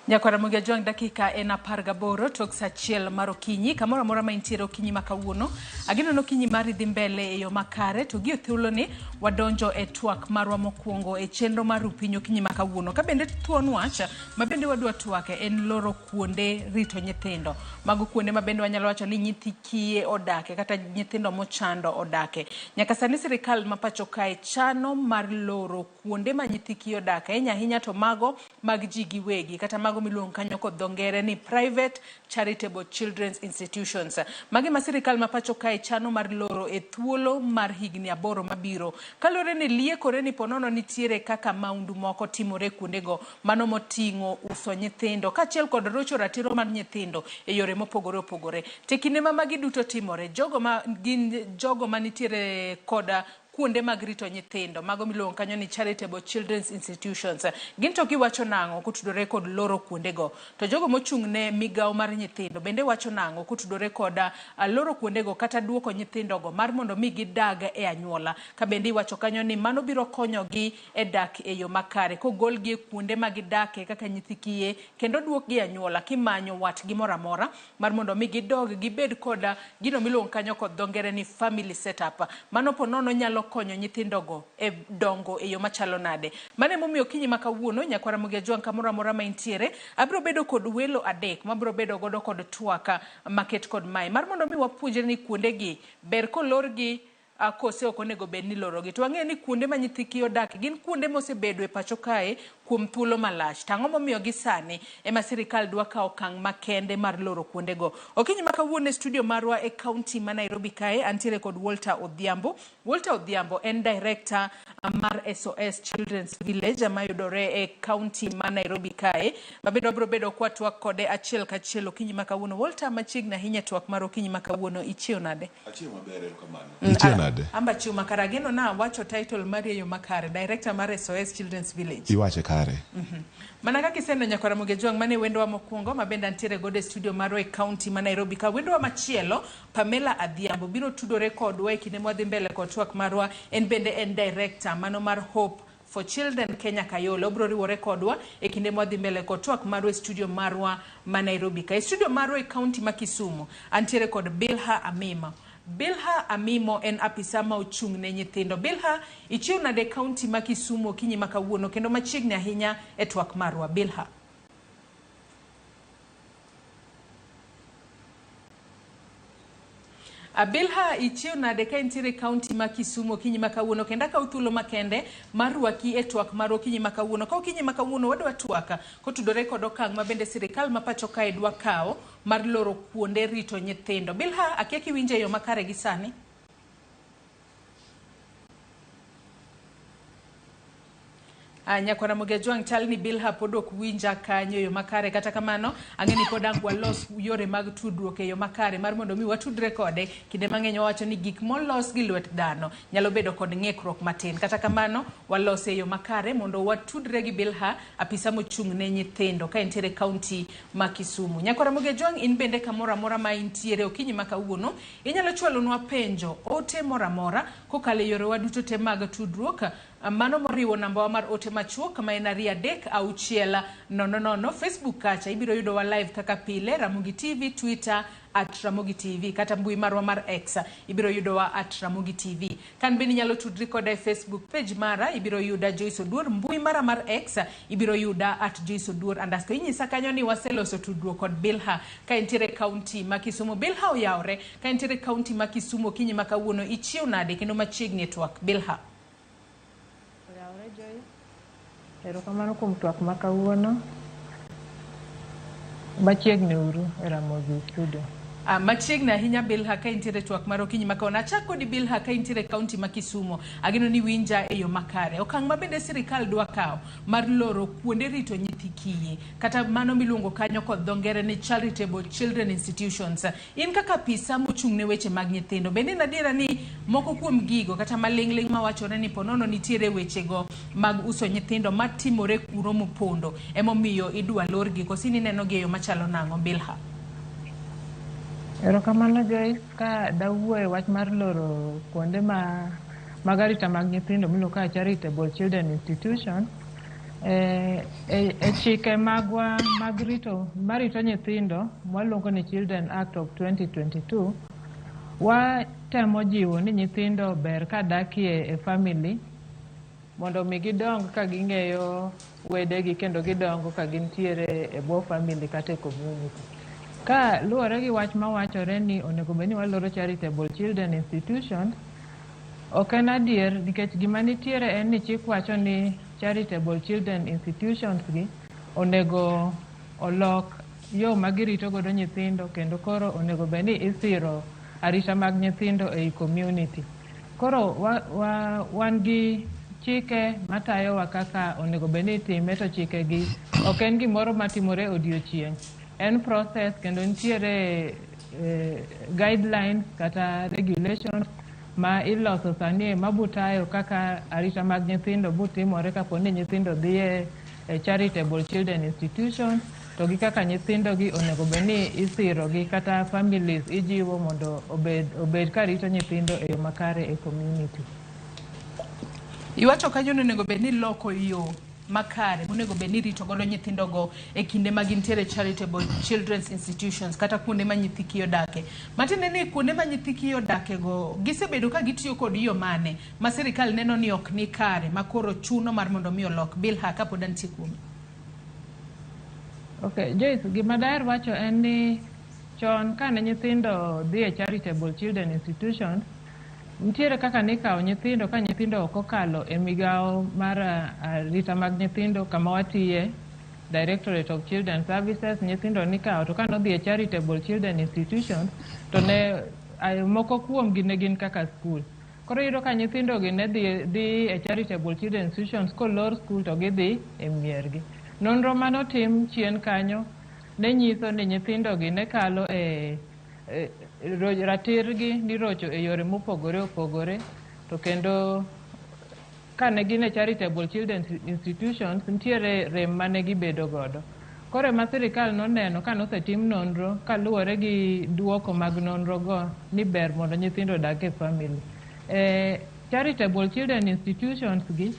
Nyakwara Ramogi Ajwang' dakika en 18 tok saa 1 mar okinyi kamoro amora ma intiere okinyi ma kawuono. Ageno ni okinyi mari dhi mbele e yo makare to gi e thuoloni wadonjo e twak marwa mokwongo e chenro mar Rupiny okinyi ma kawuono. Ka bende thuon wach ma bende wadwa twake en loro kuonde rito nyithindo. Mago kuonde ma bende wanyalo wacho ni nyithi kiye odake kata nyithindo mochando odake. Nyaka sani sirikal ma pacho kae chano mar loro kuonde ma nyithi kiye odake ahinya ahinya to mago mag ji giwegi kata mago miluongo kanyo kod dho ngere ni private charitable children's institutions. Magi ma sirikal ma pacho kae chano mar loro e thuolo mar higni 8 mabiro. Kaluwore ni liekore ni ponono nitiere kaka maundu moko timore kuondego, mano moting'o uso nyithindo kaachiel kod rocho ratiro mar nyithindo e yore mopogore opogore. Te kinde ma magi duto timore, jogo ma gin jogo manitiere koda kuonde mag rito nyithindo mago miluongo kanyo ni charitable children's institutions gin to giwacho nang'o kotudore kod loro kuondego? To jogo mochung' ne migawo mar nyithindo bende wacho nang'o kotudore kod loro kuondego kata duoko nyithindogo mar mondo mi gidag e anyuola? Ka bende iwacho kanyo ni mano biro konyogi e dak e yo makare kogolgi e kuonde ma gidake kaka nyithi kiye kendo duokgi e anyuola kimanyo watgi moro amora mar mondo mi gidog gibed kod gino miluongo kanyo kod dho ngere ni family setup. Mano po nono nyalo konyo nyithindogo e dongo e yo machalo nade. Mano emomiyo okinyi ma kawuono nyakwar Ramogi Ajwang' kamoro amora ma intiere abiro bedo kod welo adek mabiro bedo godo kod twak maket kod mae mar mondo mi wapuonjre ni kuondegi ber kolorgi kose ok onego bed ni ilorogi. To wang'eyo ni kuonde ma nyithi kiye odak gin kuonde mosebedo e pacho kae kuom thuolo malach. To ang'o momiyo gi sani ema sirikal dwa kawo okang' makende mar loro kuondego? Okinyi ma kawuono e studio marwa e kaunti ma Nairobi kae antiere kod Walter Odhiambo. Walter Odhiambo en director mar SOS Children's Village mayudore e kaunti ma Nairobi kae. Mabende wabiro bedo kwa twak kode achiel kachiel okinyi ma kawuono. Walter, machiegni ahinya e twak mar okinyi ma kawuono, ichiew nade? Achiew maber, erokamano. Ichiew nade? Amba chiew makare. Ageno na wacho title mari e yo makare. Director mar SOS Children's Village. Iwache kare. Mana kaka iseneno nyakwar Ramogi Ajwang' mane wendowa mokwongo ma bende antiere godo e studio marwa e kaunti ma Nairobi ka. Wendowa machielo Pamela Adhiambo biro tudore kodwa e kinde mwadhi mbele kod twak marwa. En bende en director mano mar Hope for Children Kenya Kayole. Obiro riwore kodwa e kinde mwadhi mbele kod twak marwa e studio marwa ma Nairobi ka. E studio marwa e kaunti ma Kisumu antiere kod Bilha Amimo. Bilha Amimo en apisa ma ochung' ne nyithindo. Bilha, ichiew nade e kaunti ma Kisumu okinyi ma kawuono kendo machiegni ahinya e twak marwa? Bilha. Bilha, ichiew nade ka intiere e kaunti ma Kisumu okinyi ma kawuono kendo akaw thuolo makende mar rwaki e twak mar okinyi ma kawuono. Ka okinyi ma kawuono wadwa twak kotudore kod okang' ma bende sirikal ma pacho kae dwa kawo mar loro kuonde rito nyithindo. Bilha, akia kiwinjo e yo makare gi sani? Nyakwar Ramogi Ajwang' chal ni Bilha pod ok winja kanyo e yo makare, kata kamano ang'e ni pod ang' walos yore mag tudruok e yo makare mar mondo mi watudre kode. Kinde mang'eny wawacho ni gik molos gi lwet dhano nyalo bedo kod ng'ikruok matin, kata kamano walose e yo makare mondo watudre gi Bilha, apisa mochung' ne nyithindo ka entiere kaunti ma Kisumu. Nyakwar Ramogi Ajwang' in bende kamoro amora ma intiere okinyi ma kawuono inyalo chwalonwa penjo, ote moro amora kokalo e yorewa duto te mag tudruok. Mano moriwo nambawa mar ote machuok ma en 23600. Facebook kacha ibiro yudowa live kaka pile, Ramogi TV, Twitter at Ramogi TV, kata mbui marwa mar X ibiro yudowa at Ramogi TV. Kan bende inyalo tudri koda e Facebook page mara, ibiro yuda Joyce Oduor, mbui mara mar X ibiro yuda at Joyce Oduor underscore. Inyisa kanyo ni waseloso tudruok kod Bilha ka entiere kaunti ma Kisumu. Bilha oyawre ka entiere kaunti ma Kisumu okinyi ma kawuono, ichiew nade kendo machiegni e twak? Bilha. Oyawre Joyce, erokamano kuom twak ma kawuono. Machiegni uru e Ramogi studio. Machiegni ahinya Bilha ka intiere twak mar okinyi ma kawuono. Achak kodi Bilha ka intiere kaunti ma Kisumu. Ageno ni winja e yo makare. Okang' ma bende sirikal dwa kawo mar loro kuonde rito nyithi kiye kata mano miluongo kanyo kod dho ngere ni charitable children institutions. In kaka apisa mochung' ne weche mag nyithindo, bende en adiera ni moko kuom gigo kata maling'ling' mawachore ni ponono nitiere wechego mag uso nyithindo matimore kuro mopondo emomiyo idwa lorgi, koso in ineno gi e yo machalo nang'o Bilha? Erokamano Joyce, ka dawuo e wach mar loro kuonde ma mag arita mag nyithindo miluongo kaka charitable children institution, E chike magwa mag rito marito nyithindo mwaluongo ni Children Act of 2022, watemo jiwo ni nyithindo ber ka dakie e family mondo mi gidong ka ging'eyo wedegi kendo gidongo ka gintiere e bwo family kata e community. Ka luwore gi wach mawachore ni onego bed ni waloro charitable children institutions, ok en adier, nikech gima nitiere en ni chik wacho ni charitable children institutions gi onego olok yo ma girito godo nyithindo, kendo koro onego bed ni isiro arita mag nyithindo ei community. Koro wan gi chike matayowa kaka onego bed ni itime, to chike gi ok en gimoro matimore odiochieng'. En process, kendo nitiere guidelines kata regulations ma iloso sani mabutayo kaka arita mag nyithindo butimore kapo ni nyithindo dhi e charitable children institutions, to gi kaka nyithindo gi onego bed ni isiro gi kata families ijiwo mondo obed ka rito nyithindo e yo makare e community. Iwacho kanyo ni onego bed ni loko yo makare monego bed ni irito godo nyithindogo e kinde ma gintiere charitable children's institutions kata kuonde ma nyithi kiye odake. Matiende ni kuonde ma nyithi kiye odake go gisebedo ka gitiyo kod yo mane ma sirikal neno ni ok ni kare ma koro chuno mar mondo mi olok. Bilha, kapod antie kuomi. Okay, Joyce, gima daher wacho en ni chon kane nyithindo dhi e charitable children institutions, nitiere kaka nikawo nyithindo ka nyithindo ok okalo e migawo mar arita mag nyithindo kama watiye, Directorate of Children Services. Nyithindo nikawo, to kane odhi e charitable children institutions to ne moko kuomgi ne gin kaka school. Koro iyudo ka nyithindo gi ne dhi e charitable children institutions, kolor school to gidhi e miergi. Nonro manotim chien kanyo ne nyiso ni nyithindo gi ne kalo e ratirgi nirocho e yore mopogore opogore, to kendo kane gin e charitable children institutions, nitiere rem mane gibedo godo. Koro ema sirikal noneno ka nosetim nonro kaluwore gi duoko mag nonro go ni ber mondo nyithindo odag e family. Charitable children institutions gi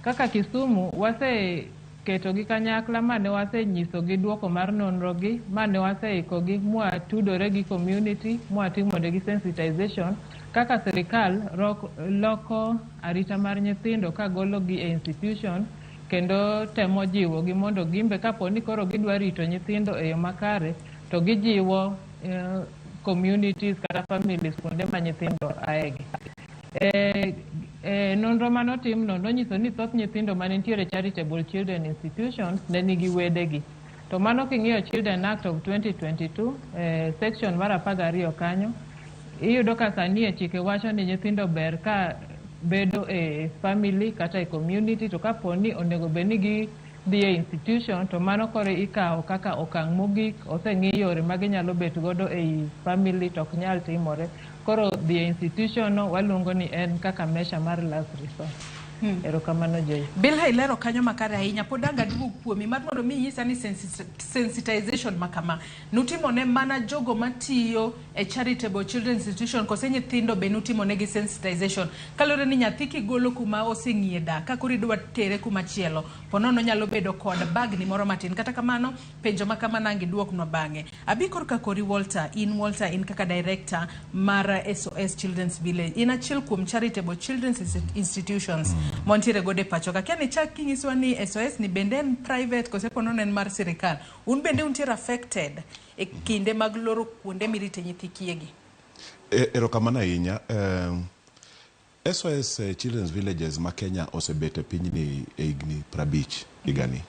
kaka Kisumu waseketogi kanyakla mane wasenyisogi duoko mar nonro gi, mane waseikogi mwatudore gi community, mwatimonegi sensitization kaka sirikal loko arita mar nyithindo kagologi e institution, kendo temo jiwogi mondo gimbe kapo ni koro gidwa rito nyithindo e yo makare to gijiwo communities kata families kuonde ma nyithindo aegi. E nonro manotimno nonyiso ni thoth nyithindo manentiere charitable children institutions ne nigi wedegi. To mano king'iyo Children Act of 2022, section mar 12 kanyo, iyudo ka sani e chike wacho ni nyithindo ber ka bedo e family kata e community, to kapo ni onego bed ni gidhi e institution, to mano koro ikawo kaka okang' mogik. Oseng'i yore ma ginyalo bet godo ei family to ok nyal timore, koro dhi e institution no waluongo ni en kaka measure mar last resort. Erokamano, Joyce. Bilha, ilero kanyo makare ahinya. Pod ang' aduogo kuomi mar mondo mi inyisa ni sensitization ma kama nutimo ne mana jogo matiyo e charitable children institution kose nyithindo be nutimo negi sensitization? Kaluwore ni nyathi kigolo kuma oseng'iye dak ka koro idwa tere kuma chielo, ponono nyalo bedo kod bagni moro matin. Kata kamano, penjo ma kama nang' iduoknwa bang'e. Abi korka kori Walter. In Walter, in kaka director mar SOS Children's Village, in achiel kuom charitable children's institutions montiere godo e pacho ka. Kia ni chak kinyisowa ni SOS ni bende en private kose ponono en mar sirikal? Un bende untiere affected e kinde mag loro kuonde mirite nyithi kiegi? Erokamano ahinya. SOS Children's Villages ma Kenya osebet e pinyni e higni 50 higani.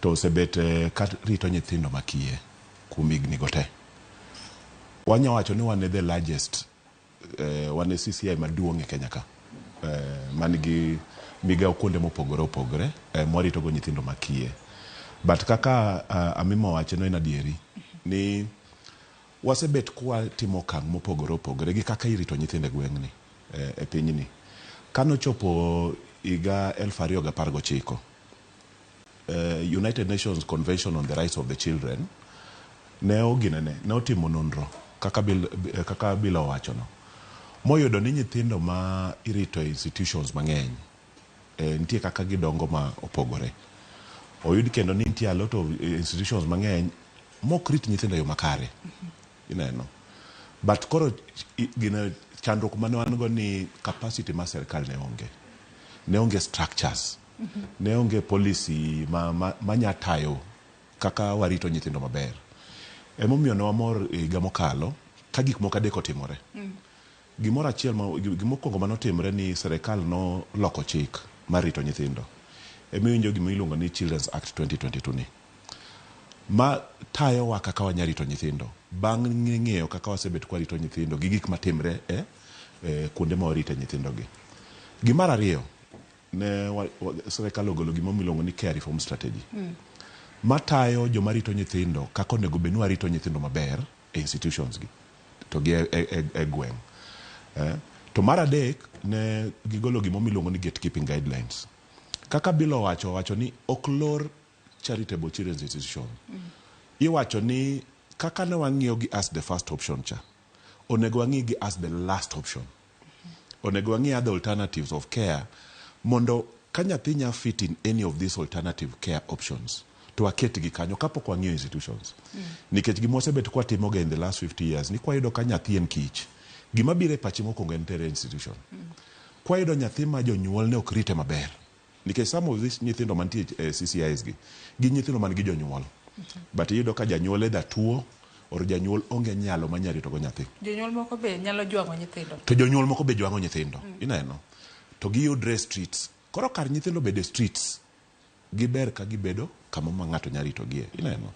To osebet ka rito nyithindo makiye kuom higni go te. Wanya wacho ni wan e the largest, wan e CCI maduong' e Kenya ka. Man gi migawo kuonde mopogore opogore mwarito go nyithindo makiye. But kaka Amima owacho no en adieri ni wasebet kwatimo okang' mopogore opogore gi kaka irito nyithindo e gweng'ni e pinyni. Kanochopo higa 2019, United Nations Convention on the Rights of the Children ne oginene ne otimo nonro kaka Bill owacho no, moyudo ni nyithindo ma irito e institutions mang'eny nitie kaka gidongo ma opogore. Oyud kendo ni nitie a lot of institutions mang'eny mok rit nyithindo e yo makare. Ineno. But koro gino chandruok mane wan go ni capacity mar sirkal ne onge. Ne onge structures. Ne onge policy ma nya tayo kaka warito nyithindo maber. Emomiyo ne wamor higa mokalo ka gik moko adek otimore. Gimoro achiel gimokwongo manotimre ni sirkal noloko chik mar rito nyithindo. Emiwinjo gima iluongo ni Children's Act 2022 ni. Ma tayowa kaka wanya rito nyithindo. Bang' ng'eyo kaka wasebet kwarito nyithindo gi gik matimre e kuonde ma warite nyithindo gi. Gimar ariyo, ne sirkal ogolo gima iluongo ni care reform strategy. Matayo joma rito nyithindo kaka onego bed ni warito nyithindo maber e institutions gi to gi e gweng'. To mar adek ne gigolo gima iluongo ni gatekeeping guidelines. Kaka bill owacho ni ok lor charitable children's institution. Iwacho ni kaka ne wang'iyo gi as the first option cha, onego wang'i gi as the last option. Onego wang'i other alternatives of care mondo ka nyathi nya fit in any of these alternative care options to waketgi kanyo kapok wang'iyo institutions. Nikech gima wasebet kwatimoga in the last 50 years ni kwayudo ka nyathi en kich, gima biro e pachi mokwongo en tere e institution. Kwayudo nyathi ma jonyuolne ok rite maber, nikech some of these nyithindo mantie e CCIs gi, gin nyithindo man gi jonyuol. But iyudo ka janyuol either tuo or janyuol onge nyalo manya rito go nyathi. Jonyuol moko be nyalo jwang'o nyithindo. To jonyuol moko be jwang'o nyithindo. Ineno? To giyudre e streets. Koro kar nyithindo bedo e streets, giber ka gibedo kama ma ng'ato nyalo ritogie. Ineno?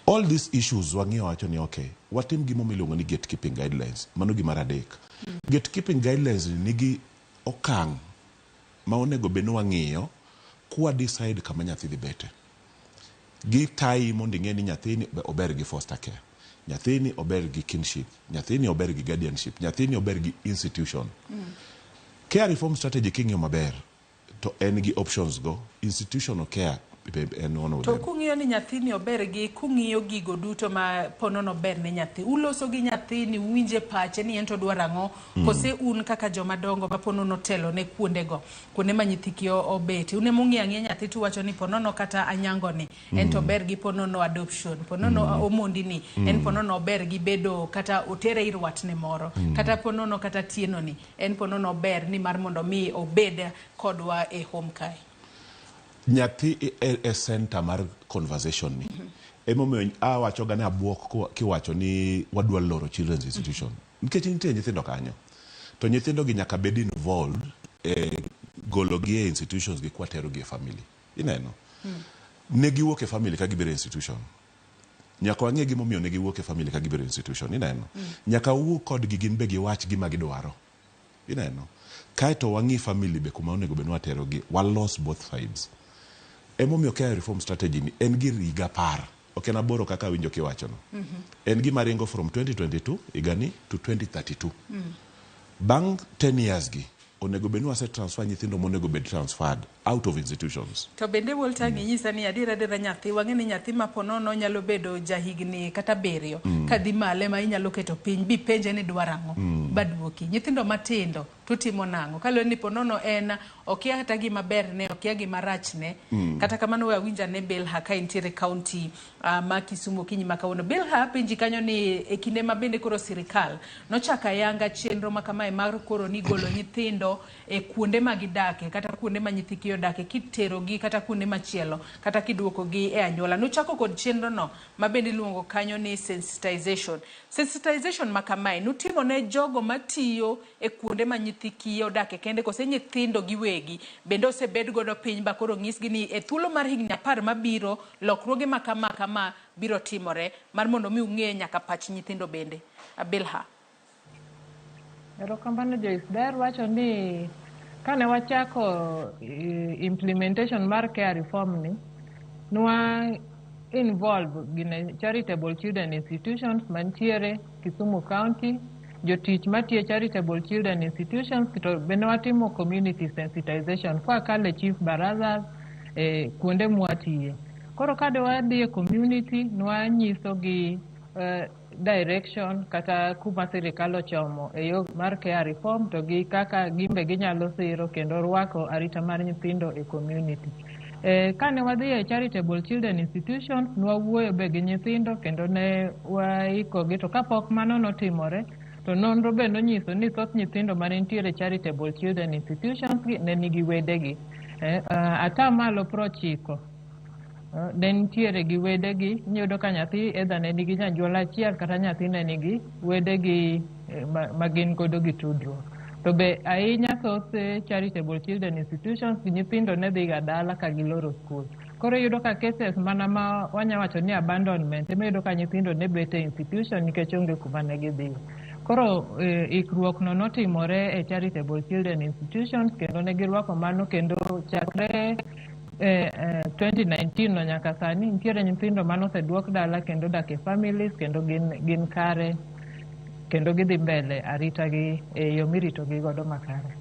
All these issues wang'iyo wacho ni okay, watim gima iluongo ni gatekeeping guidelines. Mano gimar adek. Gatekeeping guidelines nigi okang' ma onego bed ni wang'iyo kwa decide kama nyathi dhi bete. Gitayi mondo ing'e ni nyathini ober gi foster care. Nyathini ober gi kinship. Nyathini ober gi guardianship. Nyathini ober gi institution. Care reform strategy king'iyo maber to en gi options go. Institutional care be en one of To them. kung'iyo ni nyathini ober gi kung'iyo gigo duto ma ponono ber ne nyathi, uloso gi nyathini, uwinje pache ni en to dwaro ang'o, kose un kaka joma dongo ma ponono telo ne kuondego, kuonde ma nyithi kiye obete. Un ema ung'iyo ang'iya nyathi tuwacho ni ponono kata anyango ni, en to ber gi ponono adoption, ponono omondi ni, en ponono ober gi bedo kata otere ir watne moro, kata ponono kata tieno ni, en ponono ober ni mar mondo mi obed kodwa e home kae. Nyathi e center mar conversation ni. Emomiyo awacho ga ni abuok kiwacho ni wadwa loro children's institution. Nikech nitie nyithindo kanyo. To nyithindo gi nyaka bed involved e golo gi e institutions gi kwatero gi e family. Ineno? Ne giwuok e family ka gibiro e institution. Nyaka wang'e gimomiyo ne giwuok e family ka gibiro e institution. Ineno? Nyaka wuo kodgi gin be giwach gima gidwaro. Ineno? Kaeto wang'i family be kuma onego bed ni watero gi. Walos both sides. Emomiyo care reform strategy ni en gir higa 10. Ok en 8 kaka awinjo kiwacho no. En gima ringo from 2022 higani to 2032. Bang' 10 years gi, onego bed ni wase transfer nyithindo monego bed transferred out of institutions. To bende Walter inyisa ni adiera adiera nyathi, wang'e ni nyathi ma ponono nyalo bedo jahigni kata 7 kadhi malo ma inyalo keto piny bipenje ni dwaro ang'o baduoki. Nyithindo matindo tutimo nang'o? Kaluwore ni ponono en okia kata gima berne, okia gima rachne. Kata kamano we awinj ane Bilha ka entiere county ma Kisumu okinyi ma kawuono. Bilha penji kanyo ni e kinde ma bende koro sirikal nochako ayanga chenro ma kamae mar koro ni golo nyithindo e kuonde ma gidake kata kuonde ma nyithi kiye odake kiterogi kata kuonde machielo kata kiduokogi e anyuola. Nochako kod chenro no ma bende iluongo kanyo ni sensitization. Sensitization ma kamae nutimo ne jogo matiyo e kuonde ma nyithi kiye odake kende kose nyithindo giwegi bende osebed godo piny ba koro nyisgi ni e thuolo mar higni 10 mabiro lokruoge ma kama kama biro timore mar mondo mi ung'e nyaka pach nyithindo bende. Bilha. Erokamano Joyce. Daher wacho ni kane wachako implementation mar care reform ni, nwa involve gine charitable children institutions mantiere Kisumu County, jotich matiyo charitable children institutions, to bende watimo community sensitization kwakalo e chief barazas e kuonde mwatiye. Koro kade wadhi e community, nwanyiso gi direction kata kuma sirikal ochomo e yo mar care reform to gi kaka gimbe ginyalo siro kendo rwako arita mar nyithindo e community. Kane wadhi e charitable children institutions, nwawuoyo be gi nyithindo kendo ne waikogi. To kapok mano notimore, to nonro be nonyiso ni thoth nyithindo mane nitiere charitable children institutions gi ne nigi wedegi. Atamalo 90 ne nitiere gi wedegi. Iyudo ka nyathi either ne nigi janyuol achiel kata nyathi ne nigi wedegi ma gin godo gi tudruok. To be ahinya thoth charitable children institutions nyithindo ne dhiga dala ka giloro skul. Koro iyudo ka cases mana ma wanya wacho ni abandonment ema iyudo ka nyithindo ne bet e institution nikech onge kuma ne gidhiye. Koro ikruok no notimore e charitable children institutions kendo ne girwako mano, kendo chakre 2019 no nyaka sani nitiere nyithindo manoseduok dala kendo dak e families kendo gin kare kendo gidhi mbele arita gi e yo miritogi godo makare.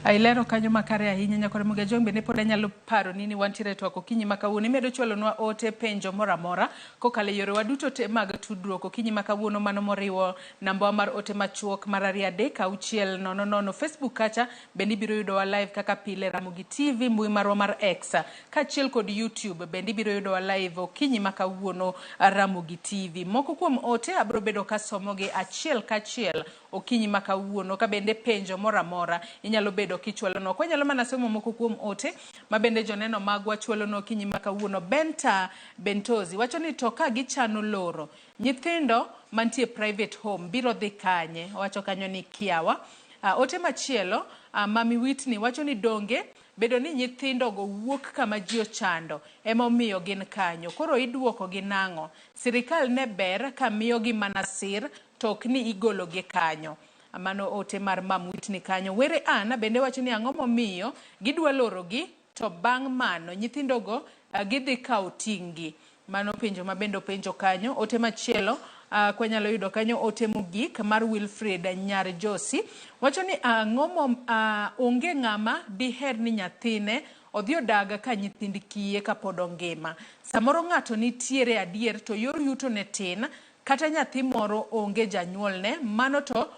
Ailero kanyo makare ahinya. Nyakore Mugajong bende pod anyalo paro ni wantiere e twak okinyi ma kawuono. Imedo chwalonwa ote, penjo moro amora kokalo e yorewa duto te mag tudruok okinyi ma kawuono, mano moriwo nambawa mar ote machuok mar 23600. Facebook kacha bende ibiro yudowa live kaka pile, Ramogi TV, mbui marwa mar X kaachiel kod YouTube bende ibiro yudowa live okinyi ma kawuono, Ramogi TV. Moko kuom ote abiro bedo kasomogi achiel kachiel okinyi ma kawuono, ka bende penjo moro amora inyalo bedo kichwalonwa. Kwanyalo mana somo moko kuom ote ma bende joneno magwa chwalonwa okinyi ma kawuono. Benta Bentozi wacho ni to ka gichano loro nyithindo mantie private home biro dhi kanye? Owacho kanyo ni kiawa. Ote machielo, Mami Whitney wacho ni donge bedo ni nyithindogo wuok kama ji ochando ema omiyo gin kanyo, koro iduoko gi nang'o? Sirikal ne ber ka miyogi mana sir to ok ni igologi kanyo. Mano ote mar Mam Whitney kanyo. Were Anna bende wacho ni ang'o momiyo gidwa lorogi to bang' mano nyithindogo gidhi kawo ting'-gi? Mano penjo ma bende openjo kanyo. Ote machielo kwanyalo yudo kanyo, ote mogik mar Wilfred Nyar Josi wacho ni ang'o onge ng'ama diher ni nyathine odhi odag ka nyithind kiye kapod ongima. Samoro ng'ato nitiere adier to yor yuto ne tin, kata nyathi moro onge janyuolne, mano to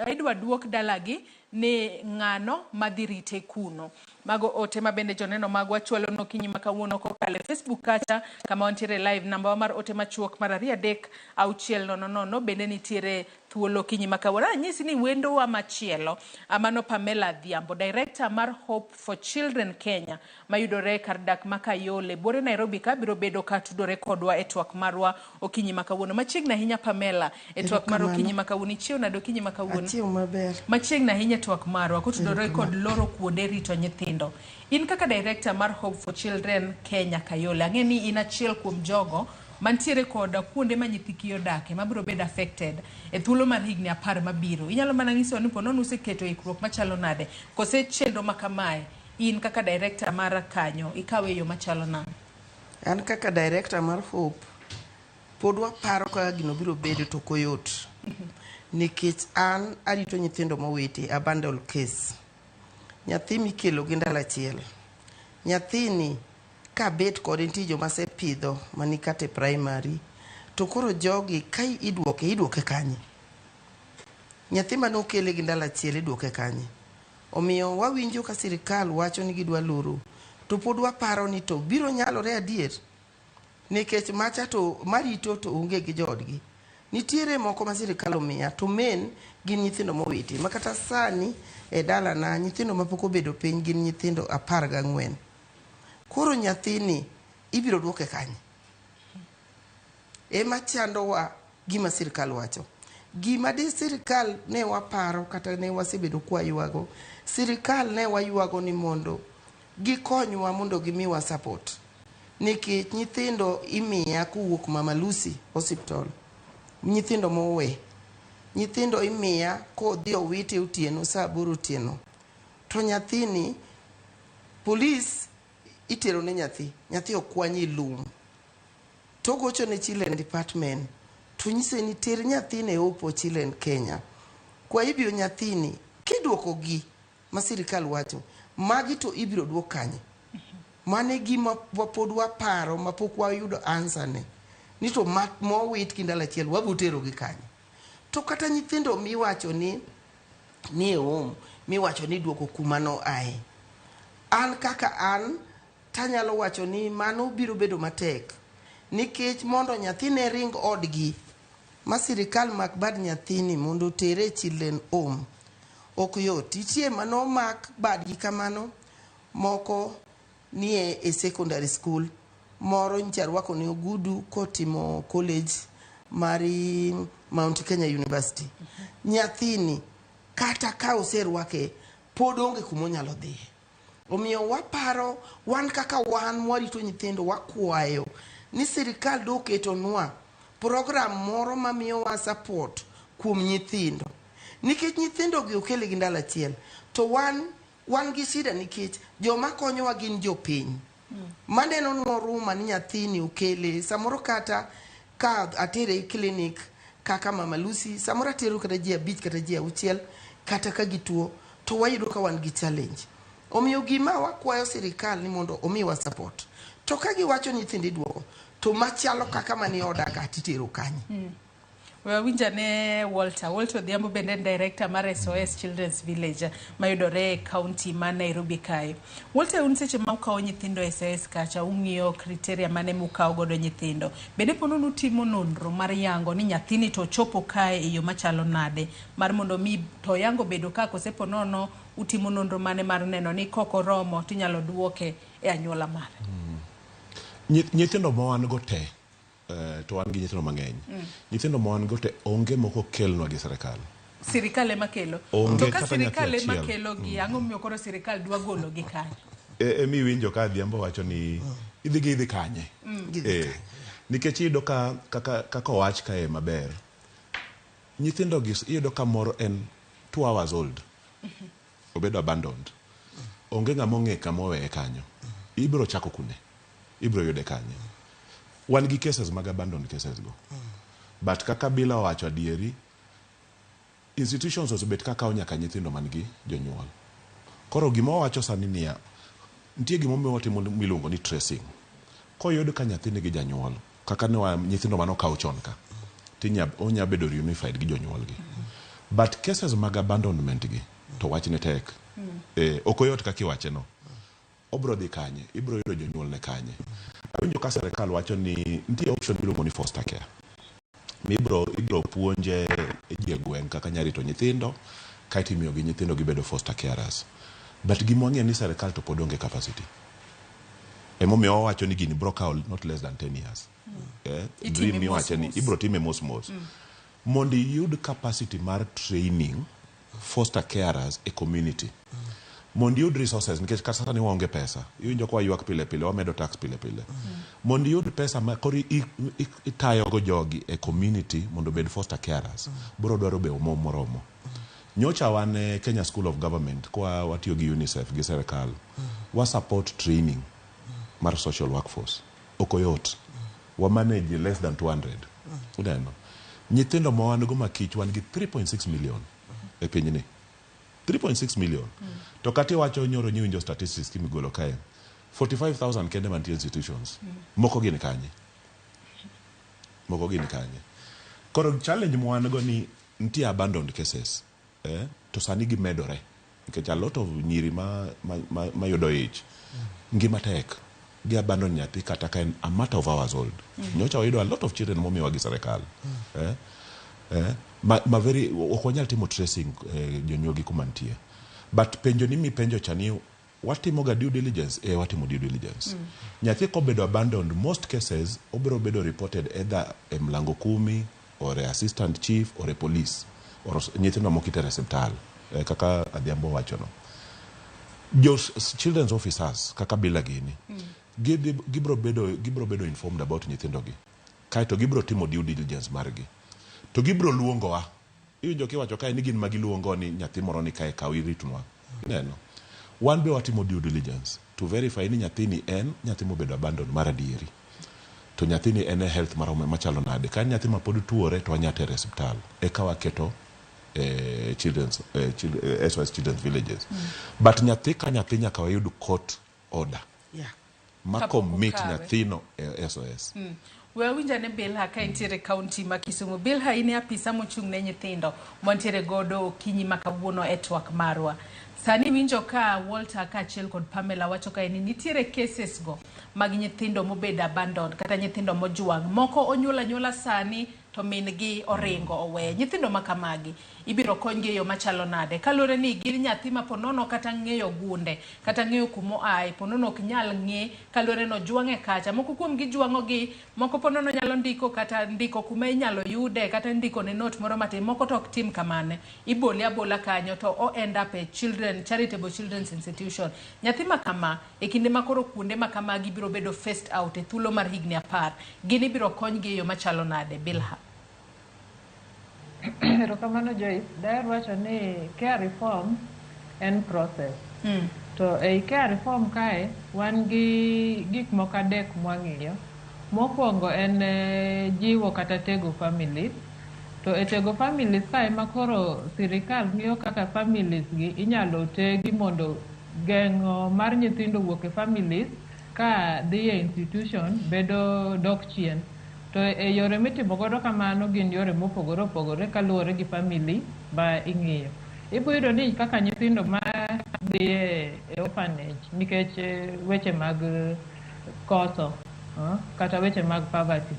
idwa duok dalagi ni ng'ano madhi rite kuno. Mago ote ma bende joneno magwa chwalo okinyi ma kawuono kokalo e Facebook kacha kama wantiere live. Namba mar ote machuok mar 23600 bende nitiere thuolo okinyi ma kawuono. Anyisi ni wendowa machielo, mano Pamela Adhiambo, director mar Hope for Children Kenya mayudore kar dak ma Kayole buore Nairobi ka, biro bedo ka tudore kodwa e twak marwa okinyi ma kawuono. Machiegni ahinya Pamela e twak mar okinyi ma kawuono. Ichiew nade okinyi ma kawuono? Achiew maber. Machiegni ahinya e twak marwa kotudore kod loro kuonde rito nyithindo. In kaka director mar Hope for Children Kenya Kayole, ang'e ni in achiel kuom jogo mantiere kod kuonde ma nyithi kiye odake mabiro bedo affected e thuolo mar higni 10 mabiro. Inyalo mana nyisowa ni ponono useketo ikruok machalo nade, kose chenro ma kamae in kaka director mar kanyo ikawe e yo machalo nade? An kaka director mar Hope, pod waparo kaka gino biro bedo to ok oyot. Nikech an arito nyithindo mowiti, abandon case. Nyathi mikelo gi ndalo achiel. Nyathini kabet kode nitie joma asepidho mani kata e primary. To koro jogi ka iduoke, iduoke kanye? Nyathi mane okele gi ndalo achiel iduoke kanye? Omiyo wawinjo ka sirikal wacho ni gidwa loro, to pod waparo ni to biro nyalore adier? Nikech macha to marito to onge gi joodgi. Nitiere moko ma sirikal omiya to main gin nyithindo mowiti. Ma kata sani e dalana nyithindo mapok obedo piny gin nyithindo 14. Koro nyathini ibiro duoke kanye? Ema chandowa gima sirikal wacho. Gima di sirikal ne waparo kata ne wasebedo kwaywago, sirikal ne waywago ni mondo gikonywa mondo gimiwa support. Nikech nyithindo imiya kowuok Mama Lucy Hospital, nyithindo mowe. Nyithindo imiya kodhi owite otieno saa 8 otieno. To nyathini, polis itero ne nyathi, nyathi okwany e lum. To gocho ne Children Department, to nyise ni ter nyathini e Hope for Children Kenya. Kwa ibiro nyathini, kiduoko gi ma sirikal wacho, magi to ibiro duok kanye? Mano e gima pod waparo ma pok wayudo answer ne. Ni to mowit gi ndalo achiel wabiro tero gi kanye? To kata nyithindo miwacho ni e home, miwacho ni duoko kuma no ae. An kaka an tanyalo wacho ni mano biro bedo matek nikech mondo nyathi ne ring odgi ma sirikal mak bad nyathini mondo otere e children home ok yot. Nitie manomak badgi kamano, moko nie e secondary school, moro nyocha rwako ne ogudu kotimo college mar Mount Kenya University. Nyathini kata ka oserwake pod onge kuma onyalo dhiye. Omiyo waparo wan kaka wan mwarito nyithindo wakwayo ni sirikal do oketonwa program moro mamiyowa support kuom nyithindo. Nikech nyithindo gi okele gi ndalo achiel to wan wan gi shida nikech joma konyowa gin jopiny. Maneno nwa oruma ni nyathini okele samoro kata ka atere e clinic kaka Mama Lucy samoro atero kata ji 5 kata ji 6 kata ka gituo to wayudo ka wan gi challenge. Omiyo gima wakwayo sirikal ni mondo omiwa support. To ka giwacho ni nyithindo iduoko to machalo kaka manie oda ka titero kanye? We wawinj ane Walter. Walter Odhiambo bende en director mar SOS Children's Village mayudore e county ma Nairobi kae. Walter, un seche ma ukawo nyithindo e SOS kacha, ung'iyo criteria mane mukawo godo nyithindo. Bende pono nutimo nonro mar yango ni nyathini to ochopo kae e yo machalo nade mar mondo mi to yango bedo ka kose ponono utimo nonro mane mar neno ni kok oromo tinyalo duoke e anyuola mare. Nyithindo ma wan go te to wan gi nyithindo mang'eny. Nyithindo ma wan go te onge moko kelnwa gi sirikal. Sirikal ema kelo. Onge To ka kata nyathi sirikal ema achiel. kelo gi, ang'o momiyo koro sirikal dwa golo gi kanyo? Emi winjo ka Adhiambo wacho ni idhi gi idhi kanye. Gidhi kanye. Nikech iyudo ka kaka owach kae maber, nyithindo gi iyudo ka moro en 2 hours old. Obedo abandoned. Onge ng'ama ong'e kama oweye kanyo. Ibiro chako kune? Ibiro yude kanye? Wan gi cases mag abandoned cases go. But kaka Bila owacho adieri, institutions osebet ka kawo nyaka nyithindo man gi jonyuol. Koro gima wawacho sani niya, nitie gimomiyo watimo miluongo ni tracing. Koyud ka nyathi nigi janyuol, kaka ne nyithindo mane okaw chon ka, tinya onya bedo reunified gi jonyuol gi. But cases mag abandonment gi, to wachne tek. Ok oyot kaka iwache no. Obro dhi kanye? Ibro yudo jonyuol ne kanye? Awinjo ka sirikal wacho ni nitie option miluongo ni foster care. Mibro ibro puonje ji e gweng' kaka nya rito nyithindo, kaeto imiyo gi nyithindo gibedo foster carers. But gima wang'eyo ni sirikal to pod onge capacity. Emomiyo wawacho ni gini bro kawo not less than 10 years. Itime Dream mos miwache ni mos. ibro time mos mos. Mondo iyud capacity mar training foster carers e community. Mondo iyud resources nikech kata sani waonge pesa. Iwinjo ka waywak pile pile, wamedo tax pile pile. Mondo iyud pesa ma koro itayogo jogi e community mondo obed foster carers, biro dwaro be omwom moromo. Nyocha wan e Kenya School of Government kwa watiyo gi UNICEF gi sirikal, wa support training mar social workforce. Ok oyot. Wa manage less than 200. Uneno? Nyithindo ma wan go makich wan gi 3.6 million e pinyni. 3.6 million. To kata iwacho nyoro nyiwinjo statistics kimigolo kae, 45,000 kende mantie institutions. Moko gin kanye? Moko gin kanye? Koro challenge ma wan go ni nitie abandoned cases. To sani gimedore. Nikech a lot of nyiri ma yudo ich, ngima tek. Gi abandon nyathi kata ka en a matter of hours old. Nyocha wayudo a lot of children momiwa gi sirikal. Ma very, ok wanyal timo tracing jonyuol gi kuma nitie. But penjo ni mipenjo cha ni watimo ga due diligence? Watimo due diligence. Nyathi kobedo abandoned, most cases obiro bedo reported either e mlango kumi or e assistant chief or e police or nyithindo moko itero e osiptal kaka Adhiambo wacho no. Jo children's officers kaka Bila gini gibro bedo informed about nyithindo gi. Kaeto gibro timo due diligence margi. To gibro luongowa. Iwinjo kiwacho kae ni gin ma giluongo ni nyathi moro ni kae kaw iritnwa. Ineno? Wan be watimo due diligence to verify ni nyathini en nyathi mobedo abandoned mar adieri. To nyathini en e health maromo machalo nade. Ka en nyathi ma pod tuore to wanya tere e osiptal. Eka waketo SOS Children's Villages. But nyathi ka nyathi nyaka wayud court order. Ma Kapok commit okawe. nyathino e SOS. We awinj ane Bilha ka entiere e kaunti ma Kisumu. Bilha, in e apisa mochung' ne nyithindo mwantiere godo okinyi ma kawuono e twak marwa. Sani iwinjo ka Walter kaachiel kod Pamela wacho kae ni nitiere cases go mag nyithindo mobedo abandoned kata nyithindo mojwang'. Moko onyuol anyuola sani to min gi oringo oweye. Nyithindo ma kamagi ibiro konygi e yo machalo nade? Kaluwore ni gin nyathi ma ponono kata ng'eyo gunde kata ng'eyo kuma oaye ponono ok nyal ng'e kaluwore ni ojwang'e kacha. Moko kuom gi jwang'o gi, moko ponono nyalo ndiko kata ndiko kuma inyalo yude kata ndiko ne note moro matin, moko to ok tim kamano. Ibole abola kanyo to o end up e children, charitable children's institution. Nyathi ma kama e kinde ma koro kuonde ma kamagi biro bedo phased out e thuolo mar higni 10, gin ibiro konygi e yo machalo nade? Bilha. Erokamano Joyce. Daher wacho ni care reform en process. To ei care reform kae wan gi gik moko adek mwang'iyo. Mokwongo en jiwo kata tego families. To e tego families kae ema koro sirikal ng'iyo kaka families gi inyalo tegi mondo geng'o mar nyithindo wuok e families ka dhi e institution bedo dok chien. To e yore mitimo godo kamano gin yore mopogore opogore kaluwore gi family ma ing'iyo. Ibiro yudo ni kaka nyithindo ma dhi e orphanage nikech weche mag koso kata weche mag poverty.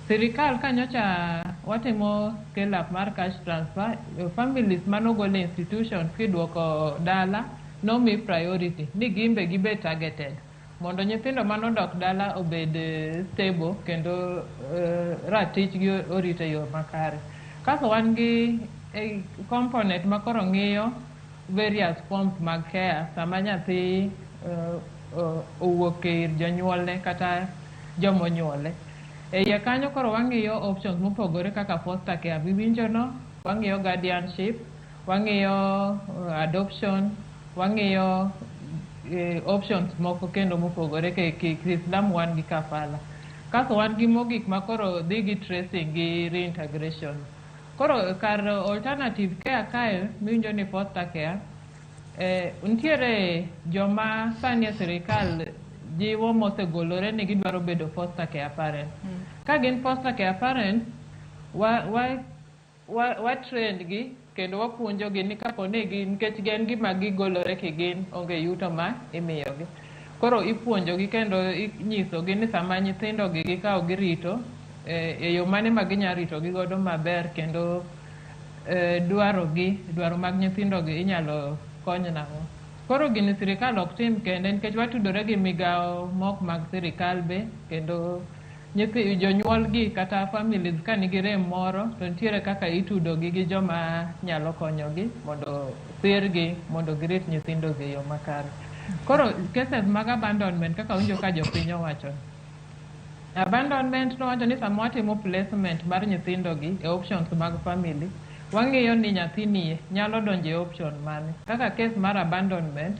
Sirikal ka nyocha watimo scale up mar cash transfer, families manogol e institution kiduoko dala nomi priority ni gin be gibed targeted mondo nyithindo manodok dala obed stable kendo ratichgi orit e yo makare. Kasto wan gi component ma koro ng'iyo various forms mag care sama nyathi owuok ir jonyuolne kata jomonyuole. E iye kanyo koro wang'iyo options mopogore kaka foster care miwinjo no, wang'iyo guardianship, wang'iyo adoption, wang'iyo options moko kendo mopogore. Kiislamu wan gi kafala. Kasto wan gi mogik ma koro dhi gi tracing gi reintegration. Koro kar alternative care kae miwinjo ni foster care, nitiere joma sani e sirikal jiwo mosegolore ni gidwaro bedo foster care parents. Ka gin foster care parents, wa train gi kendo wapuonjogi ni kapo ni gin, nikech gin gima gigolore kigin onge yuto ma imiyogi. Koro ipuonjogi kendo inyisogi ni sama nyithindo gi gikawo girito e yo mane ma ginya ritogi godo maber kendo dwaro gi dwaro mag nyithindo gi inyalo kony nang'o. Koro gini sirikal ok tim kende nikech watudore gi migawo mok mag sirikal be kendo nyithi jonyuol gi kata families ka nigi rem moro to nitiere kaka itudo gi gi joma nyalo konyogi mondo sirgi mondo girit nyithindo gi e yo makare. Koro cases mag abandonment kaka winjo ka jopiny owacho. Abandonment nowacho ni sama watimo placement mar nyithindo gi e options mag family, wang'iyo ni nyathini nyalo donjo e option mane. Kaka case mar abandonment,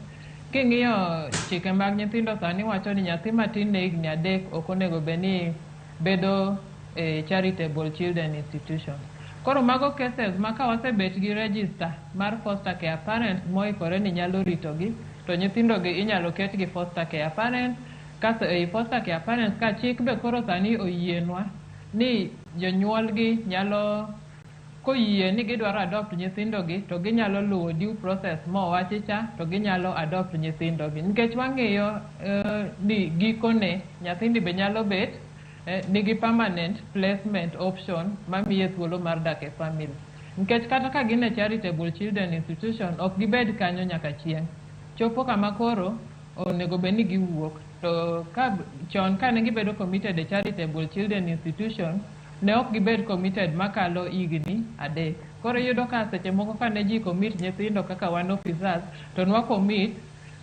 king'iyo chike mag nyithindo sani wacho ni nyathi matin ne higni 3 ok onego bed ni bedo e charitable children institution. Koro mago cases ma ka wasebet gi register mar foster care parents moikore ni nyalo ritogi, to nyithindo gi inyalo ket gi foster care parents. Kasto ei foster care parents ka chik be koro sani oyienwa ni jonyuol gi nyalo koyie ni gidwaro adopt nyithindo gi to ginyalo luwo due process mowachi cha to ginyalo adopt nyithindo gi nikech wang'iyo ni gikone nyathini be nyalo bet nigi permanent placement option mamiye thuolo mar dak e family nikech kata ka gin e charitable children institution ok gibed kanyo nyaka chieng'. Chopo kama koro onego bed ni giwuok to ka chon kane gibedo committed e charitable children institution ne ok gibed committed makalo higni 3. Koro iyudo ka seche moko kane ji commit nyithindo kaka wan officers to nwa commit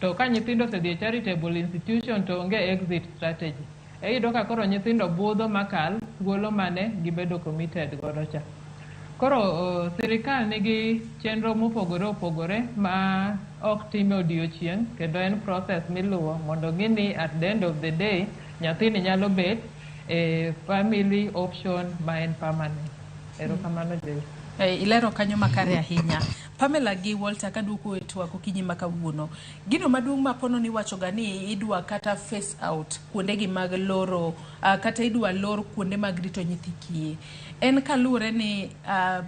to ka nyithindo osedhi e charitable institution to onge exit strategy. Iyudo ka koro nyithindo budho makal thuolo mane gibedo committed godo cha. Koro sirikal nigi chenro mopogore opogore ma ok tim e odiochieng' kendo en process miluwo mondo ng'i ni at the end of the day nyathini nyalo bet e family option ma en permanent. Erokamano Joyce. Ilero kanyo makare ahinya. Pamela gi Walter, kaduoko e twak okinyi ma kawuono. Gino maduong' ma pono ni wachoga ni idwa kata phase out kuondegi mag loro, kata idwa lor kuonde mag rito nyithi kiye. En kaluwore ni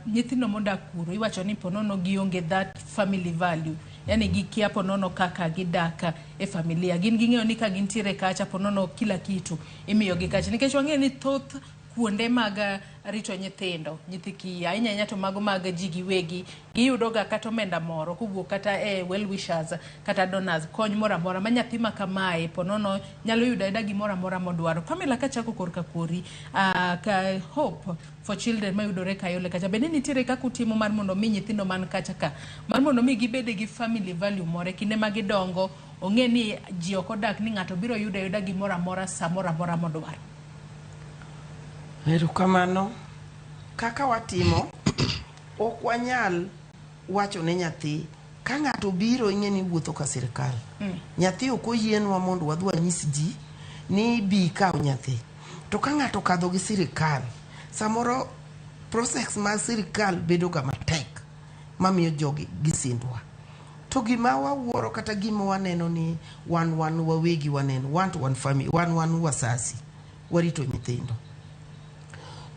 nyithindo modak kuro iwacho ni ponono gionge that family value. Yani gikia ponono kaka gidak e familia. Gin ging'eyo ni ka gintiere kacha ponono kila kitu imiyogi kacha. Nikech wang'eyo ni thoth kuonde mag rito nyithindo, nyithi kiye, ahinya ahinya to mago mag ji giwegi, giyudo ga kata omenda moro kowuok kata e well wishers kata donors, kony moro amora ma nyathi ma kamae ponono nyalo yudo ayuda gimoro amora modwaro. Pamela, kachako korka kori, ka Hope for Children mayudore Kayole kacha, bende nitiere kaka utimo mar mondo mi nyithindo man kacha ka, mar mondo mi gibed gi family value moro e kinde ma gidongo, ong'e ni ji ok odak ni ng'ato biro yudo ayuda gimoro amora sa moro amora modwaro. Erokamano. Kaka watimo, ok wanyal wacho ne nyathi ka ng'ato biro ing'e ni wuotho ka sirikal. Nyathi ok oyienwa mondo wadhi wanyis ji ni bi ikaw nyathi. To ka ng'ato okadho gi sirikal, samoro process mar sirikal bedo ga matek mamiyo jogi gisindwa. To gima wawuoro kata gima waneno ni wan wawegi waneno, wan to wan family, wan wasasi, warito nyithindo.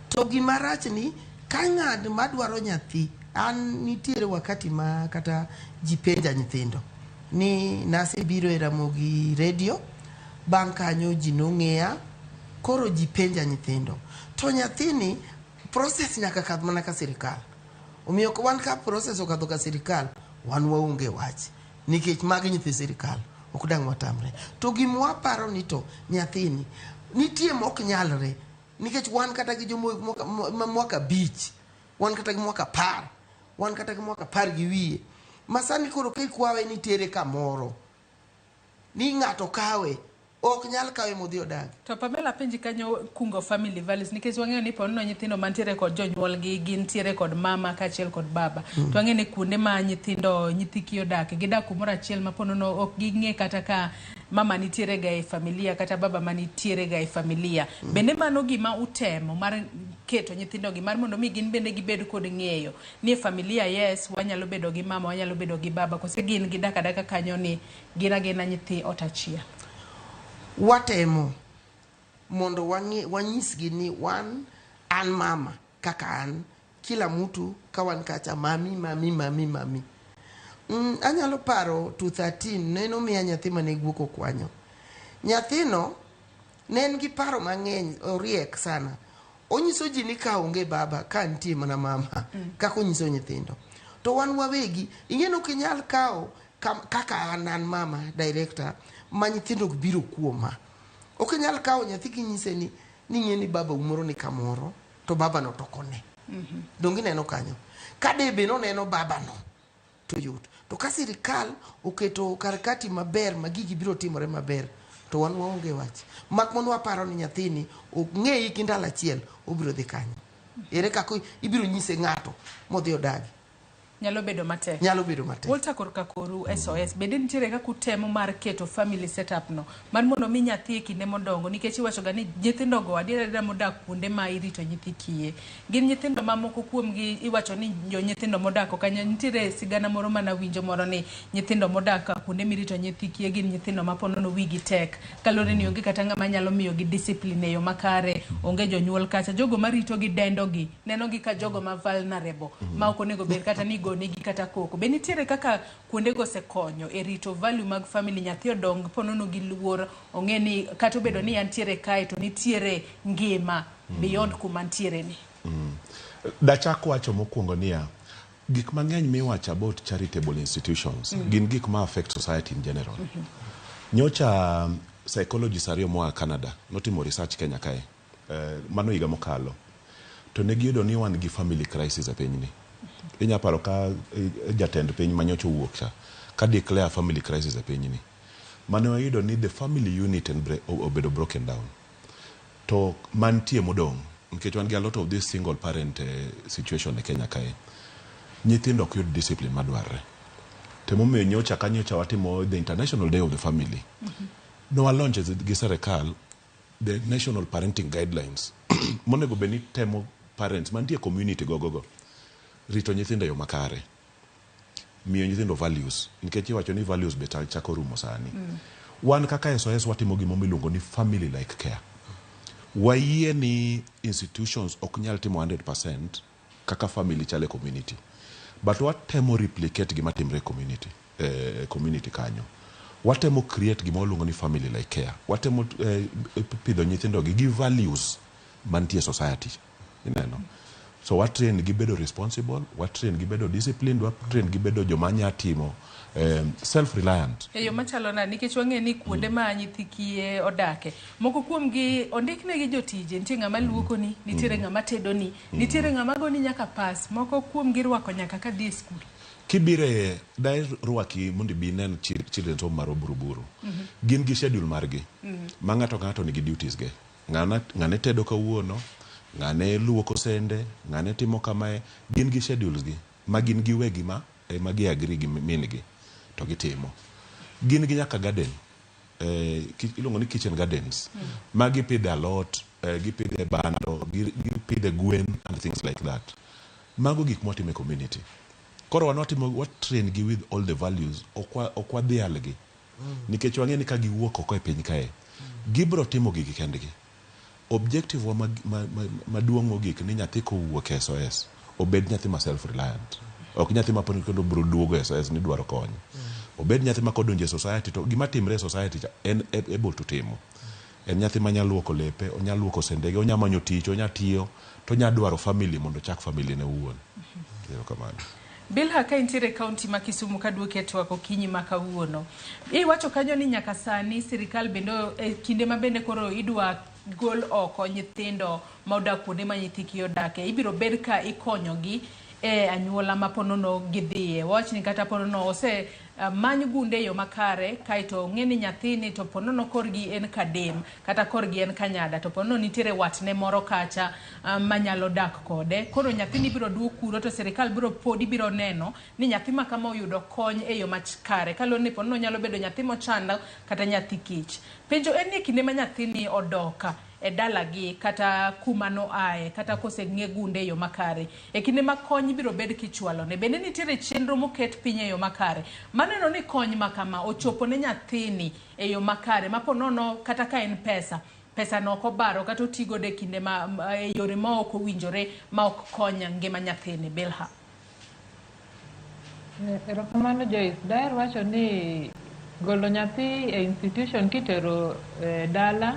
To gima rach ni ka ng'at madwaro nyathi, an nitiere wakati ma kata ji penja nyithindo ni nasebiro e Ramogi Radio, bang' kanyo ji nong'eya, koro ji penja nyithindo. To nyathini process nyaka kadh mana ka sirikal. Omiyo wan ka process okadho ka sirikal, wan waonge wach. Nikech magi nyithi sirikal, ok dang' watamre. To gima waparo ni to nyathini, nitie mok nyalre. Nikech wan kata gi jomo mwaka 5, wan kata gi mwaka 10, wan kata gi mwaka 10 gi wiye. Masani koro ka ikwawe ni tere kamoro, ni ng'ato kawe, ok nyal kawe modhi odagi. To Pamela, penji kanyo kungo family values, nikech wang'eyo ni ponono nyithindo mantiere kod jonyuolgi gintiere kod mama kaachiel kod baba. To wang'eyo ni kuonde ma nyithindo nyithi kiye odak, gidak kumoro achiel ma ponono ok ging'e kata ka mama nitiere ga e familia kata baba manitiere ga e familia. Bende mano gima utemo mar keto nyithindo gi mar mondo mi gin bende gibed kod ng'eyo ni e familia, yes, wanyalo bedo gi mama, wanyalo bedo gi baba, kose gin gidak adaka kanyo ni gin agina nyithi ot achiel. Watemo mondo wanyisgi ni wan an mama kaka an, kila mtu ka wan kacha mami mami mami mami. Anyalo paro 2013 ne nomiya nyathi mane guok okwanyo. Nyathino ne en gi paro mang'eny, oriek sana. Onyiso ji ni ka onge baba, ka nitie mana mama, kaka onyiso nyithindo. To wan wawegi, ing'e ni ok inyal kawo kaka an mama director ma nyithindo ok biro kuoma. Ok inyal kawo nyathi kinyise ni ning'e ni baba umoro ni kamoro, to baba no to ok one. Donge ineno kanyo? Ka debe noneno baba no, to yot. To ka sirikal oketo karakati maber ma gigi biro timore maber, to wan waonge wach. Mak mana waparo ni nyathini ong'eyi gi ndalo achiel, obiro dhi kanyo. Ere kaka ibiro nyise ng'ato modhi odagi? Nyalo bedo matek. Nyalo bedo matek. Walter, korka koru SOS, bende nitiere kaka utemo mar keto family setup no mar mondo mi nyathi e kinde modongo, nikech iwacho ga ni nyithindo go adiera adiera modak kuonde ma irito nyithi kiye gin nyithindo ma moko kuomgi iwacho ni jo nyithindo modak kanyo. Nitiere sigana moro mana winjo moro ni nyithindo modak kuonde mirito nyithi kiye gin nyithindo ma ponono wigi tek, kaluwore ni onge kata ng'ama nyalo miyogi discipline e yo makare, onge jonyuol kacha, jogo marito gi dendo gi neno gi ka jogo ma vulnerable ma ok onego bed kata ni gonegi kata koko. Be nitiere kaka kuondego osekonyo e rito value mag family, nyathi odong ponono gi luor, ong'e ni kata obedo ni antiere kae to nitiere ngima beyond kuma ntiere ni? Dachak wacho mokwongo niya, gik mang'eny miwacho about charitable institutions gin gik ma affect society in general. Nyocha psychologists ariyo moa Canada notimo research Kenya kae, mano higa mokalo, to ne giyudo ni wan gi family crisis e pinyni. Inya paro ka jatend piny manyocha owuok cha ka declare family crisis e pinyni, mane wayudo ni the family unit en obedo broken down, to mantie modong' nikech wan gi a lot of this single parent situation e Kenya kae, nyithindo ok yud discipline madwarre. To emomiyo nyocha ka nyocha watimo the International Day of the Family, ne wa launch gi sirikal the national parenting guidelines monego bed ni temo parents mantie e community gogogo. Rito nyithindo e yo makare, miyo nyithindo values, nikech iwacho ni values be chako rumo sani. Wan kaka SOS watimo gima miluongo ni family like care. Wayie ni institutions ok nyal timo 100% kaka family chal e community, but watemo replicate gima timre e community, community kanyo. Watemo create gima waluongo ni family like care. Watemo pidho nyithindo gi values mantie e society. Ineno? So watrain gi bedo responsible, watrain gi bedo disciplined, watrain gi bedo joma nya timo self reliant. E yo machalo nade? Nikech wang'e ni kuonde ma nyithi kiye odake, moko kuomgi ondiknegi jotije. Nitie ng'ama luokoni, nitiere ng'ama tedoni, nitiere ng'ama goni nyaka pas. Moko kuomgi rwako nyaka ka dhi e skul. Kibire daher rwaki mondo ibi inen children's home mar Oburuburu. Gin gi schedule margi ma ng'ato ka ng'ato nigi duties ge. Ng'ane tedo kawuono, ng'ane luoko sende, ng'ane timo kamae. Gin gi schedules gi ma gin giwegi ma ema gi agree gi min gi to gitimo. Gin gi nyaka garden, iluongo ni kitchen gardens, ma gipidhe alot, gipidhe bando, gipidhe gwen and things like that. Mago gik mwatimo e community. Koro wan watimo, watrain gi with all the values. Ok wadhialgi nikech wang'e ni ka giwuok oko e piny kae, gibro timo gigi kendgi. Objective wa maduong' mogik ni nyathi kowuok e SOS obed nyathi ma self reliant, ok nyathi ma poni kendo bro duogo e SOS ni dwaro kony. Obed nyathi ma kodonjo e society to gima timre e society cha en able to timo. En nyathi ma nyalo luoko lepe, onyalo luoko sendege, onya manyo tich, onya tiyo, to onya dwaro family mondo ochak family ne owuon. Erokamano. Bilha, ka intiere e kaunti ma Kisumu, kaduoki e twak okinyi ma kawuono. Iwacho kanyo ni nyaka sani sirikal bende e kinde ma bende koro idwa gol oko nyithindo ma odak kuonde ma nyithi kiye odake, ibiro bed ka ikonyogi e anyuola ma ponono gidhiye. Wawach ni kata ponono ose many gunde e yo makare, kaeto ong'e ni nyathini to ponono korgi en Kadem kata korgi en Kanyada, to ponono nitiere watne moro kacha manyalo dak kode. Koro nyathini ibiro duok kuro to sirikal biro podi biro neno ni nyathi ma kama oyudo kony e yo makare, kaluwore ni ponono nyalo bedo nyathi mochando kata nyathi kich. Penjo en ni e kinde ma nyathini odok e dalagi kata kuma noaye, kata koseng'e gunde e yo makare, e kinde ma kony biro bed kichwalone, bende nitiere chenro moket piny e yo makare maneno ni kony ma kama ochopo ne nyathini e yo makare, ma ponono kata ka en pesa, pesa no ok obaro kata oti godo e kinde ma e yore ma ok owinjore ma ok kony ngima nyathini? Bilha. Erokamano, Joyce. Daher wacho ni golo nyathi e institution kitero dala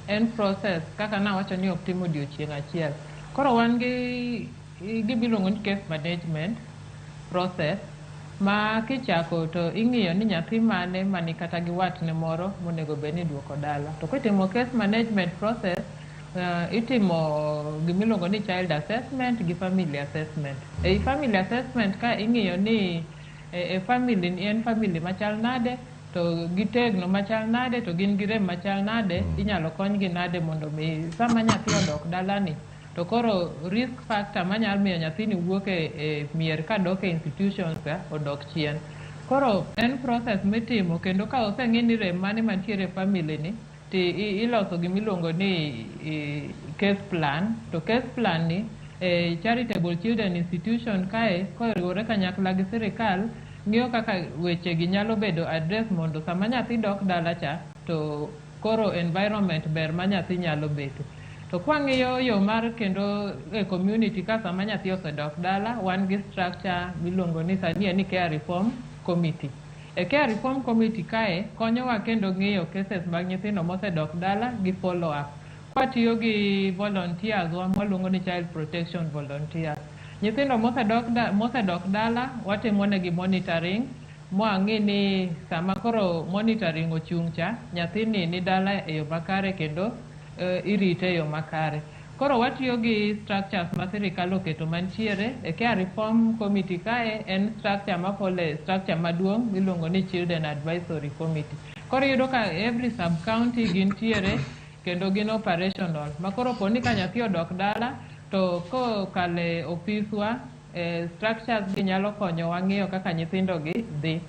en process, kaka nawacho ni ok tim odiochieng' achiel. Koro wan gi gima iluongo ni case management process, ma kichako to ing'iyo ni nyathi mane mani kata gi watne moro monego bed ni iduoko dala. To kitimo case management process, itimo gimiluongo ni child assessment gi family assessment. Ei family assessment ka ing'iyo ni e family ni en family machal nade, to gitegno machal nade, to gin gi rem machal nade, inyalo konygi nade mondo mi sama nyathi odok dalani to koro risk factor manyalo miyo nyathini wuok e mier kadok e institutions ka odok chien. Koro en process mitimo, kendo ka oseng'i ni rem mane mantiere e family ni, to iloso gimiluongo ni case plan. To case plan ni Charitable Children Institution kae koriwore kanyakla gi sirikal ng'iyo kaka weche gi nyalo bedo address mondo sama nyathi dok dala cha to koro environment ber ma nyathi nyalo bete. To kwang'iyo yo mar kendo e community ka sama nyathi osedok dala, wan gi structure miluongo ni sani en ni Care Reform Committee. E Care Reform Committee kae konyowa kendo ng'iyo cases mag nyithindo mosedok dala gi follow up. Kwatiyo gi volunteers wa mwaluongo ni child protection volunteers. Nyithindo mosedok dala watimo negi monitoring mwang'i ni sama koro monitoring ochung' cha, nyathini ni dala e yo makare kendo irite e yo makare. Koro watiyo gi structures ma sirikal oketo mantiere e Care Reform Committee. Kae en structure ma follow structure maduong' miluongo ni Children Advisory Committee. Koro iyudo ka every sub county gintiere kendo gin operational. Ma koro poni ka nyathi odok dala to kokalo e ofiswa, structures gi nyalo konyowa ng'iyo kaka nyithindo gi dhi.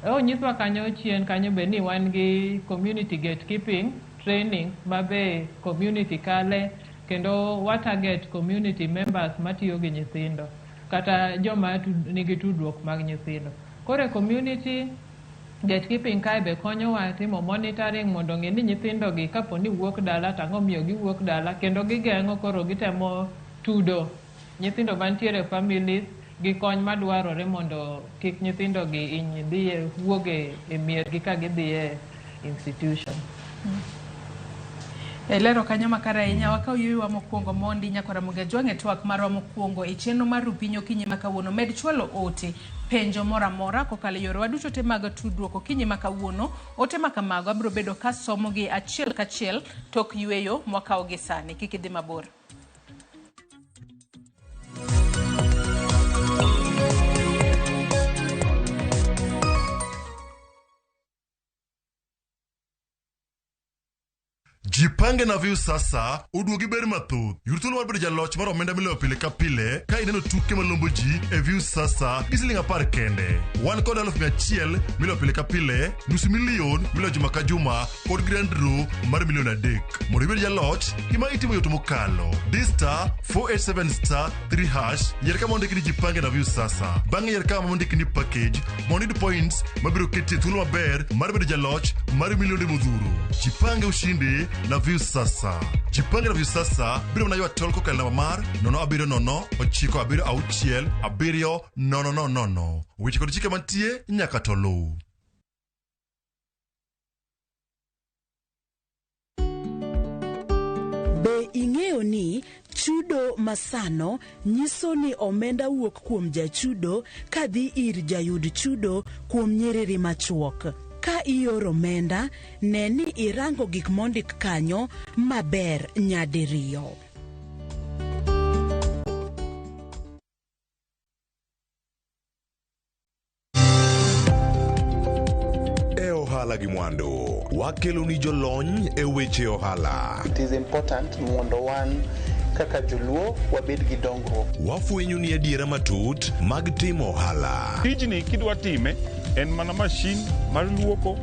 Onyiswa kanyo chien kanyo be ni wan gi community gatekeeping training ma be community kale, kendo wa target community members matiyo gi nyithindo. kata joma nigi tudruok mag nyithindo. Koro e community gatekeeping kae be konyowa timo monitoring mondo ong'e ni nyithindo gi kapo ni wuok dala to ang'o miyo giwuok dala, kendo gigeng'o koro gitemo tudo nyithindo mantiere e families gi kony madwarore mondo kik nyithindo gi hiny dhiye wuog e miergi ka gidhi e institution. Lero kanyo makare ahinya. Wakaw yueyowa mokwongo mondi nyaka Ramogi Ajwang' e twak marwa mokwongo e chenro mar Rupiny okinyi ma kawuono. Med chwalo ote, penjo moro amora kokalo e yorewa duto te mag tudruok okinyi ma kawuono. Ote ma kamago abiro bedo kasomogi achiel kachiel tok yueyo mwakawo gi sani. Kik idhi mabor. Jipange na Viusasa oduogi ber mathoth. Yud thuolo mar bedo jaloch mar omenda miloyo pile ka pile ka ineno tuke malombo ji e Viusasa gi siling 10 kende. Wan kod 100,000 miloyo pile ka pile, nusu milion miloyo juma ka juma kod grand draw mar milion 3. Mondo ibed jaloch, gima itimo yot mokalo. Di star 487 star 3 hash, yier kama ondiki ni Jipange na Viusasa. Bang'e yier kama ondiki ni package mondo iyud points mabiro keti e thuolo maber mar bedo jaloch mar milionde modhuro. Jipange ushindi na Viusasa. Jipange na Viusasa biro mana ywa tol kokalo namba mar 070 976 7 0 0. Weche kod chike mantie nyaka to luw. Be ing'eyo ni chudo masano nyiso ni omenda wuok kuom jachudo kadhi ir jayud chudo kuom nyiriri machuok? Ka ioro omenda, ne ni irango gik mondik kanyo maber nyadiriyo. E ohala gi mwandu, wakelo ni jolony e weche ohala. It is important mondo wan kaka joluo wabed gi dongruok. Wafwenyo ni adiera matut mag timo ohala. Tijni kidwa time en mana mashin mar luoko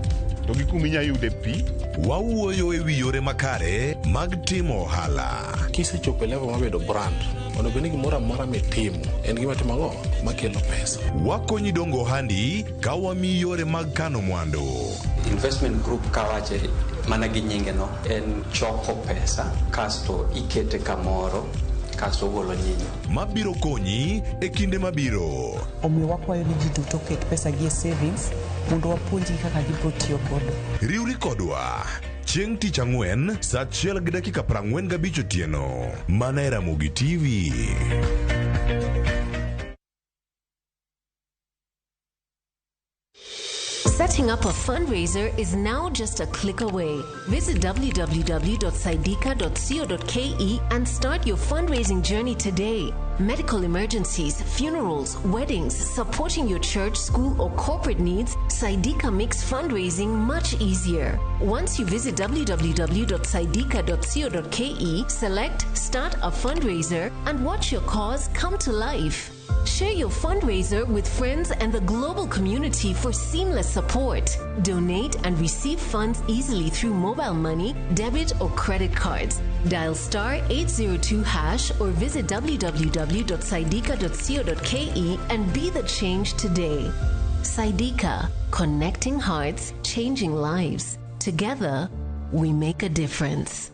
to gi kuma inya yude pi. Wawuoyo e wi yore makare mag timo ohala. Kisechopo e level mar bedo brand, onego bed ni gimoro amora mitimo en gima timo ang'o makelo pesa. Wakonyi dongo ohandi ka wamiyi yore mag kano mwandu. Investment group kawache mana gi nyinge no en choko pesa kasto ikete kamoro kasto ogolo nyinyo. Mabiro konyi e kinde mabiro. Omiyo wakwayo ni ji duto oket pesa gi e savings mondo wapuonjgi kaka gibiro tiyo godo. Riwri kodwa chieng' tich ang'wen saa 1:45 otieno mana e Ramogi TV. Setting up a fundraiser is now just a click away. Visit www.saidika.co.ke and start your fundraising journey today. Medical emergencies, funerals, weddings, supporting your church, school, or corporate needs, Saidika makes fundraising much easier. Once you visit www.saidika.co.ke, select Start a Fundraiser and watch your cause come to life. Share your fundraiser with friends and the global community for seamless support. Donate and receive funds easily through mobile money, debit, or credit cards. Dial star 802 hash or visit www.saidika.co.ke and be the change today. Saidika, connecting hearts, changing lives. Together, we make a difference.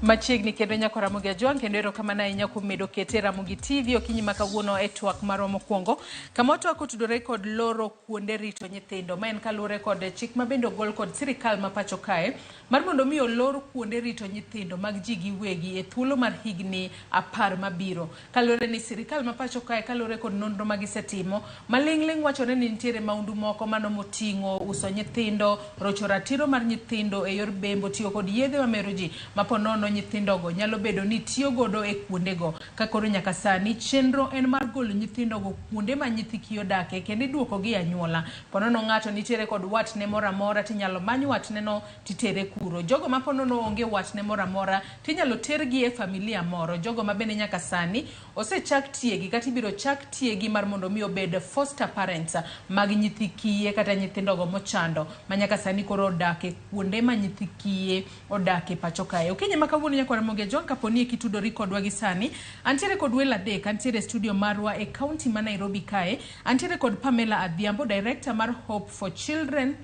Machiegni kendo nyako Ramogi Ajwang' kendo erokamano ahinya kuom medo kete Ramogi TV okinyi ma kawuono e twak marwa mokwongo kama watwak otudore kod loro kuonde rito nyithindo. Ma en kaluwore kod chik ma bende ogol kod sirikal ma pacho kae mar mondo mi olor kuonde rito nyithindo mag ji giwegi e thuolo mar higni 10 mabiro. Kaluwore ni sirikal ma pacho kae kaluwore kod nonro ma gisetimo maling'ling' wachore ni nitiere maundu moko mano moting'o uso nyithindo, rocho ratiro mar nyithindo e yor bembo, tiyo kod yedhe mamero ji maponono nyithindogo nyalo bedo ni tiyo godo e kuondego. Ka koro nyaka sani chenro en mar golo nyithindogo kuonde ma nyithi kiye odake kendo iduokogi e anyuola. Ponono ng'ato nitiere kod watne moro amora tinyalo many watneno titere kuro. Jogo ma ponono onge watne moro amora tinyalo tergi e familia moro. Jogo ma bende nyaka sani osechak tiegi kata ibiro chak tiegi mar mondo mi obed foster parents mag nyithi kiye kata nyithindogo mochando ma nyaka sani koro odak e kuonde ma nyithi kiye odak e pacho kae. Okinyi ma kawuono nyakwar Ramogi Ajwang' kaponi eki tudori kodwa gi sani, antiere kod welo adek, antiere e studio marwa e county ma Nairobi kae, antiere kod Pamela Adhiambo, director mar Hope for Children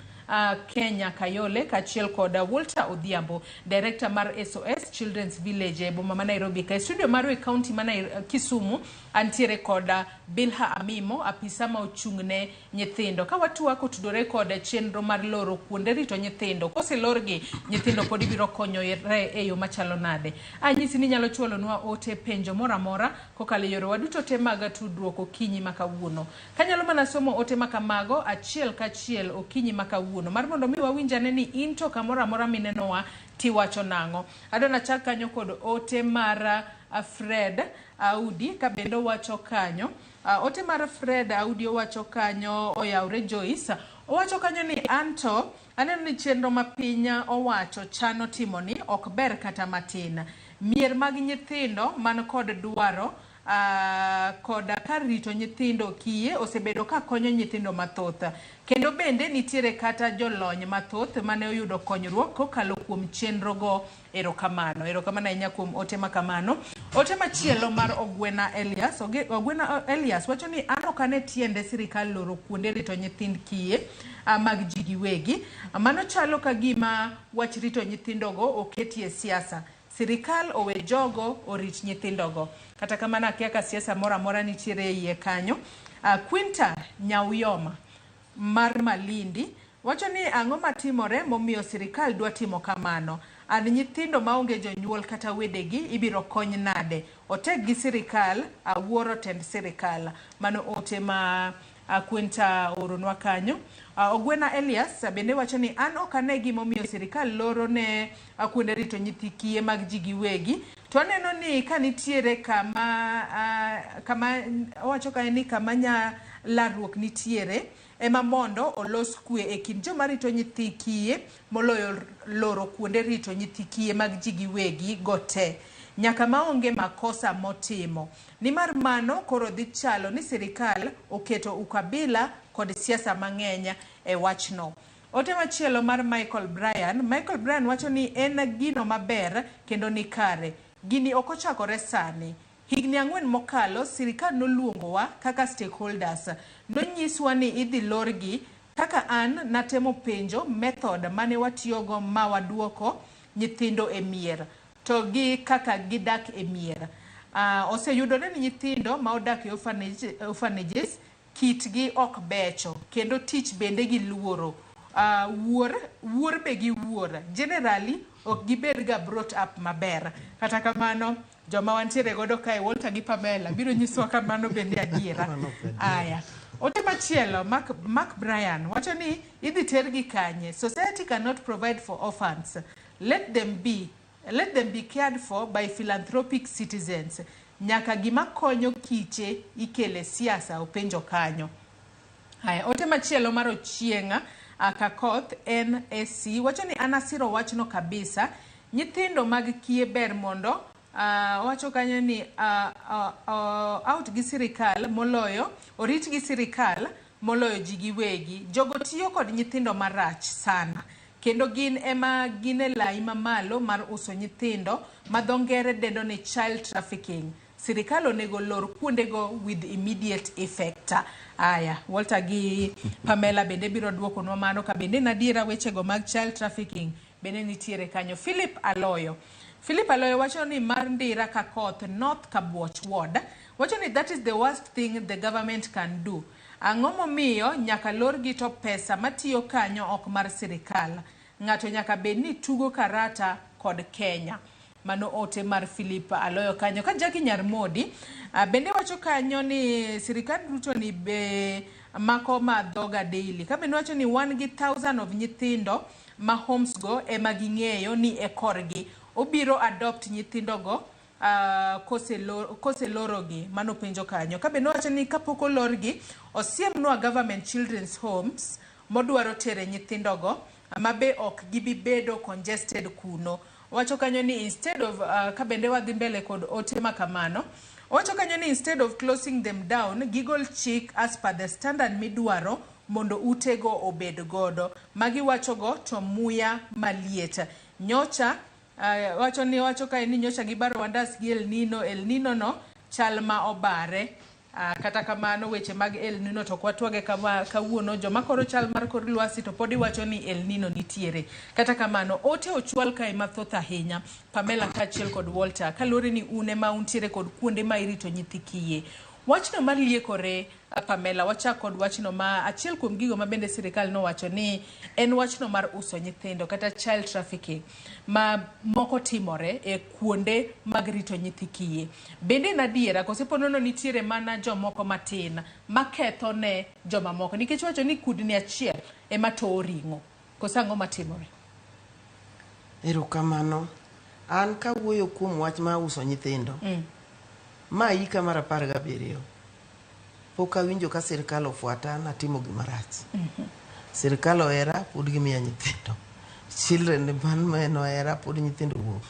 Kenya Kayole, kaachiel kod Walter Odhiambo, director mar SOS Children's Village e boma ma Nairobi kae. Studio marwa e county ma Kisumu, antiere kod Bilha Amimo, apisa ma ochung' ne nyithindo. Ka watwa kotudore kod chenro mar loro kuonde rito nyithindo, koselorgi, nyithindo pod ibiro konyore e yo machalo nade? Anyisi ni inyalo chwalonwa ote penjo moro amora kokalo e yorewa duto te mag tudruok okinyi ma kawuono. Kanyalo mana somo ote ma kamago achiel kachiel okinyi ma kawuono mar mondo mi wawinj ane ni in to kamoro amora minenowa tiwacho nang'o. Adwa nachak kanyo kod ote mar Fred Audi ka bende owacho kanyo. Ote mar Fred Audi owacho kanyo oyawre Joyce. Owacho kanyo ni anto aneno ni chenro ma piny owacho chano timo ni ok ber kata matin. Mier mag nyithindo man kod dwaro koda kar rito nyithindo kiye osebedo ka konyo nyithindo mathoth. Kendo bende nitiere kata jolony mathoth mane oyudo konyruok kokalo kuom chenro go. Erokamano. Erokamano ahinya kuom ote ma kamano. Ote machielo mar Ogwena Elias. Ogwena Elias wacho ni an ok ane tiende sirikal loro kuonde rito nyithind kiye mag ji giwegi. Mano chalo ka gima wach rito nyithindogo oketie siasa. Sirikal owe jogo orit nyithindogo. Kata kamano akia ka siasa moro amora nitiere e iye kanyo. Quinta Nyauyoma mar Malindi wacho ni ang'o matimore momiyo sirikal dwa timo kamano. An nyithindo maonge jonyuol kata wedegi ibiro kony nade? Otek gi sirikal, awuoro tend sirikal. Mano ote ma Quinta ooronwa kanyo. Ogwena Elias bende wacho ni an ok ane gimomiyo sirikal loro ne kuonde rito nyithi kiye mag ji giwegi. To aneno ni ka nitiere kama owacho kae ni kama nya larruok nitiere ema mondo olos kwe e kind joma rito nyithi kiye moloyo loro kuonde rito nyithi kiye mag ji giwegi go te. Nyaka maonge makosa motimo. Nimar mano koro dhi chalo ni sirikal oketo ukabila kod siasa mang'eny e wachno. Ote machielo mar Michael Bryan. Michael Bryan wacho ni en gino maber kendo ni kare. Gini ok ochakore sani. Higni 4 mokalo, sirikal noluongowa kaka stakeholders. Nonyiswa ni idhi lorgi. Kaka an natemo penjo method mane watiyogo ma waduoko nyithindo e mier to gi kaka gidak e mier. Oseyudore ni nyithindo ma odak e orphanages kitgi ok becho kendo tich bende giluoro. Wuor be giwuor. Generally, ok gibed ga brought up maber. Kata kamano, joma wantiere godo kae, Walter gi Pamela, biro nyisowa kamano bende adiera. Aya. Ote machielo, Mark Bryan, wacho ni idhi tergi kanye. Society cannot provide for orphans. Let them be. Let them be cared for by philanthropic citizens. Nyaka gima konyo kiche ikele siasa openjo kanyo. Haya, ote machielo mar Ochieng' Kakoth NAC wacho ni an asiro wachno kabisa. Nyithindo mag kiye ber mondo wacho kanyo ni out gi sirikal moloyo orit gi sirikal moloyo ji giwegi. Jogo tiyo kod nyithindo marach sana. Kendo gin ema gin e lai mamalo mar uso nyithindo ma dho ngere dendo ni child trafficking. Sirikal onego lor kuondego with immediate effect. Aya, Walter gi Pamela bende biro duokonwa mano ka bende en adiera wechego mag child trafficking bende nitiere kanyo. Philip Aloyo. Philip Aloyo wacho ni mar Ndira Kakoth, North Kabuoch Ward, wacho ni that is the worst thing the government can do. Ang'o momiyo nyaka lorgi to pesa matiyo kanyo ok mar sirikal? Ng'ato nyaka bed ni tugo karata kod Kenya. Mano ote mar Philip Aloyo kanyo. Ka Jackie Nyarmodi bende wacho kanyo ni sirikand Ruto ni be mako ma dhoga daily. Ka bende wacho ni wan gi thousand of nyithindo ma homes go ema ging'eyo ni e korgi. Obiro adopt nyithindogo koselorogi? Mano penjo kanyo. Ka be nowacho ni kapok olorgi, osiemnwa government children's homes modwaro tere nyithindogo ma be ok gibi bedo congested kuno. Wacho kanyo ni instead of ka bende wadhi mbele kod ote ma kamano, owacho kanyo ni instead of closing them down, gigol chik as per the standard midwaro mondo utego obed godo. Magi wachogo to muya maliet. Nyocha wacho ni wacho kae ni nyocha gibaro wandas gi El Nino, El Nino no chal ma obare. Kata kamano weche mag El Nino to ok watwage kawuono. Joma koro chal mar kor lwasi to pod iwacho ni El Nino nitiere. Kata kamano ote ochwal kae mathoth ahinya, Pamela kaachiel kod Walter, kaluwore ni un ema untiere kod kuonde ma irito nyithi kiye. Wachno mar liekore, Pamela, wachak kod wachno ma achiel kuom gigo ma bende sirikal nowacho ni en wachno mar uso nyithindo kata child trafficking ma moko timore e kuonde mag rito nyithi kiye. Bende en adiera kose po nono nitiere mana jomoko matin maketho ne jomamoko, nikech wacho ni kudni achiel ema towo ring'o, kose ang'o matimore? Erokamano. An kawuoyo kuom wach mar uso nyithindo, ma hika mar 17, pok awinjo ka sirikal ofuata natimo gima rach. Sirikal ohera, pod gimiya nyithindo. Children department ohera, pod nyithindo wuok.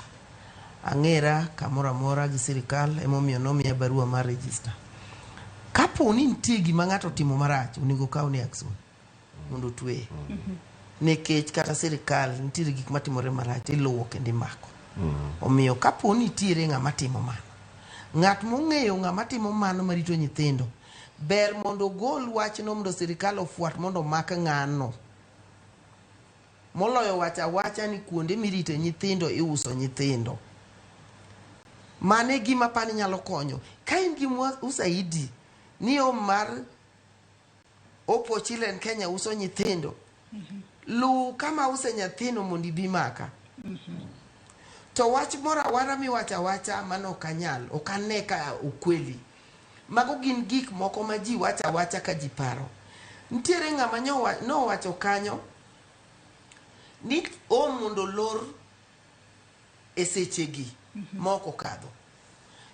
Ang'era kamoro amora gi sirikal, emomiyo nomiya barua mar register. Kapo ni nitie gima ng'ato otimo marach, onego okawne action mondo otweye. Nikech kata sirikal nitiere gik matimore marach, iluwo kendo imako. Omiyo kapo ni nitiere ng'ama timo mano, ng'at mong'eyo ng'ama timo mano marito nyithindo, ber mondo ogol wachno mondo sirikal ofuat mondo omak ng'ano. Moloyo wacho awacha ni kuonde mirite nyithindo iuso nyithindo. Mano e gima apani nyalo konyo. Ka in gi usaidi ni home mar Opo Children Kenya uso nyithindo, luw kama use nyathino mondo ibi maka. To wach moro awara miwacho awacha mano ok anyal, ok ane ka ukweli. Mago gin gik moko ma ji wacho awacha ka ji paro. Nitiere ng'ama nowacho kanyo ni home mondo olor e sechegi ma ok okadho.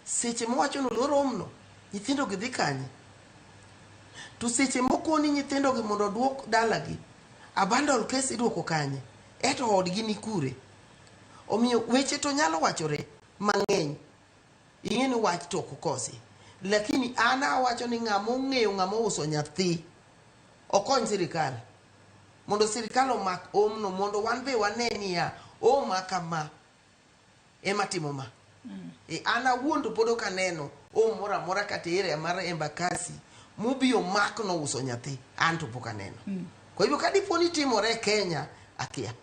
Seche mowacho ni olor home no, nyithindo gi dhi kanye? To seche mokoni nyithindo gi mondo oduok dalagi, abandon case iduoko kanye? Eto odgi ni kure? Omiyo weche to nyalo wachore mang'eny. Ing'e ni wach to ok okosi. Lakini an awacho ni ng'ama ong'eyo ng'ama ouso nyathi, okony sirikal. Mondo sirikal omak home no mondo wan be wane niya, home ma kama ema timo ma. An awuon to pod ok aneno home moro amora kata e area mar Embakasi mobi omak nouso nyathi. An to pok aneno. Kwa hivyo ka dipo ni timore e Kenya, akia.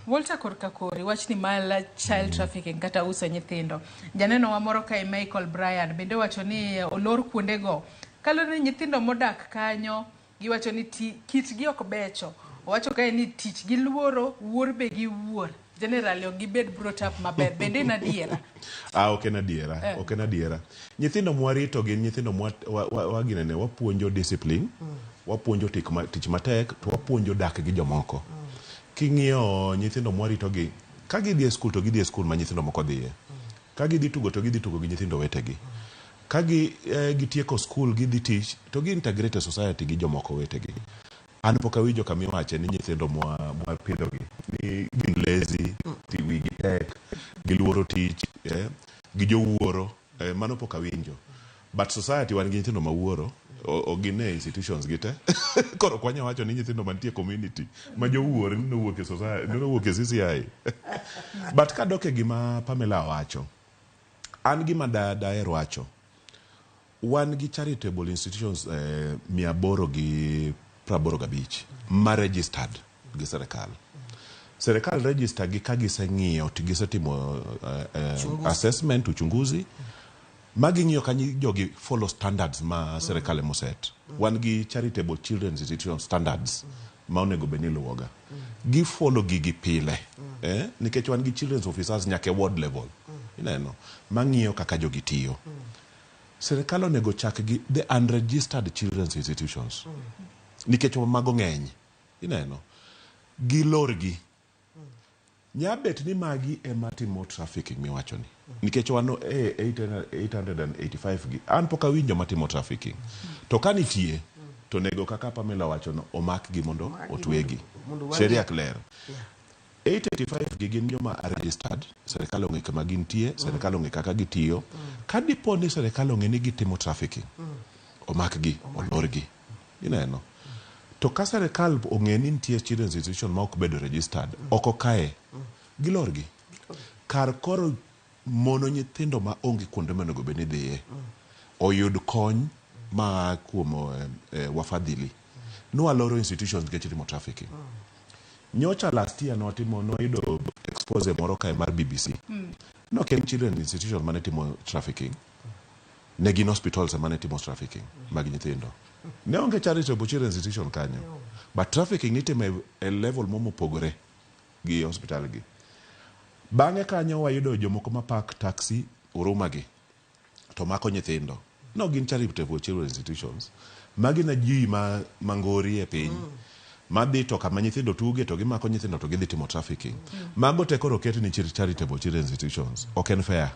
Walter korka kori, wachni mar child trafficking kata uso nyithindo. Janeno wa moro kae Michael Bryan bende wacho ni olor kuondego. Kaluwore ni nyithindo modak kanyo giwacho ni kitgi ok becho. Owacho kae ni tich giluoro, wuor be giwuor. Generally ok gibed brought up maber. Bende en adiera? Ok en adiera, ok en adiera. Nyithindo mwarito gin nyithindo mwa wapuonjo discipline, wapuonjo tich matek, to wapuonjo dak gi jomoko. King'iyo nyithindo mwarito gi, ka gidhi e skul to gidhi e skul ma nyithindo moko dhiye. Ka gidhi tugo to gidhi tugo gi nyithindo wetegi. Ka gitieko skul gidhi tich to gi integrate e society gi jomoko wetegi. An pok awinjo kama iwache ni nyithindo mwapidhogi ni gin lazy, wigi tek, giluoro tich, gijowuoro, mano pok awinjo. But society wan gi nyithindo mawuoro, ok gin e institutions gi te. Koro ok wanyal wacho ni nyithindo mantie e community ma jowuoro ni nowuok e society, ni nowuok e CCI. But kadok e gima Pamela wacho, an gima daher wacho, wan gi charitable institutions 885 ma registered gi sirikal. Sirikal register gi ka giseng'iyo to gisetimo assessment, uchunguzi, ma ging'iyo ka jogi follow standards ma sirikal ema oset. Wan gi charitable children's institution standards ma onego bed ni iluwoga. Gi follow gigi pile, nikech wan gi children's officers nyaka e ward level. Ineno, mang'iyo kaka jogi tiyo. Sirikal onego chak gi the unregistered children's institutions. Nikech mago ng'eny. Ineno, gilorgi. Nyabet ni magi ema timo trafficking miwachoni. Nikech wan e 885 gi. An pok awinjo matimo trafficking. To ka nitie, to nego kaka Pamela wachono, omakgi mondo otwegi. Sheria ok ler. 885 gi gin joma are registered, serikal ong'e kama gintie, serikal ong'e kaka gitiyo. Ka dipo ni serikal ong'e ni gitimo trafficking, omakgi, olorgi. Ineno? To ka serikal ong'e ni nitie children's institution ma ok bedo registered, oko kae, gilorgi. Kar koro mono nyithindo ma onge kuonde monego bed ni dhiye, oyud kony maa kuom wafadhili. Nwaloro institutions nikech itimo trafficking. Nyocha last year nwatimo nwayudo expose moro kae mar BBC. Nok en children institution mane timo trafficking. Ne gin hospitals ema ne timo trafficking mag nyithindo. Ne onge charitable children institution kanyo. But trafficking nitimo e level mo mopogore gi hospital gi. Bang'e kanyo wayudo jomoko ma park taxi Huruma gi to mako nyithindo. No gin charitable children institutions. Magi na ji ma mangori e piny. Madhi to kama nyithindo tuge to gimako nyithindo to gidhi timo trafficking. Mago te koro oket ni charitable children institutions. Ok en fair.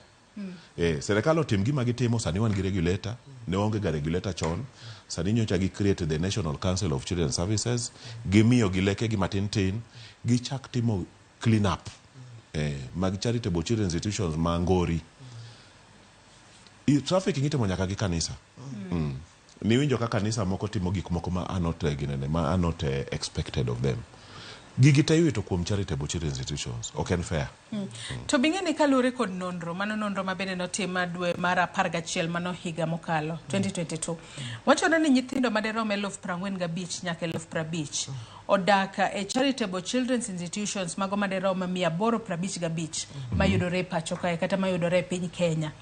Serikal otim gima gitimo, sani wan gi regulator, ne waonge ga regulator chon. Sani nyocha gi create the National Council of Children Services, gimiyo gi leke gi matin tin, gichak timo clean up mag charitable children institutions ma ngori. Trafficking itimo nyaka gi kanisa. Niwinjo ka kanisa moko timo gik moko ma are not, ginene, ma are not expected of them. Gigi te iwito kuom charitable children institutions. Ok en fair. To bing'e ni kaluwore kod nonro, mano nonro ma bende notim dwe mar 11 mano higa mokalo 2022. Wachore ni nyithindo madirom 45,000 nyaka 50,000 odak e charitable children's institutions mago madirom 855 mayudore e pacho kae kata mayudore e piny Kenya.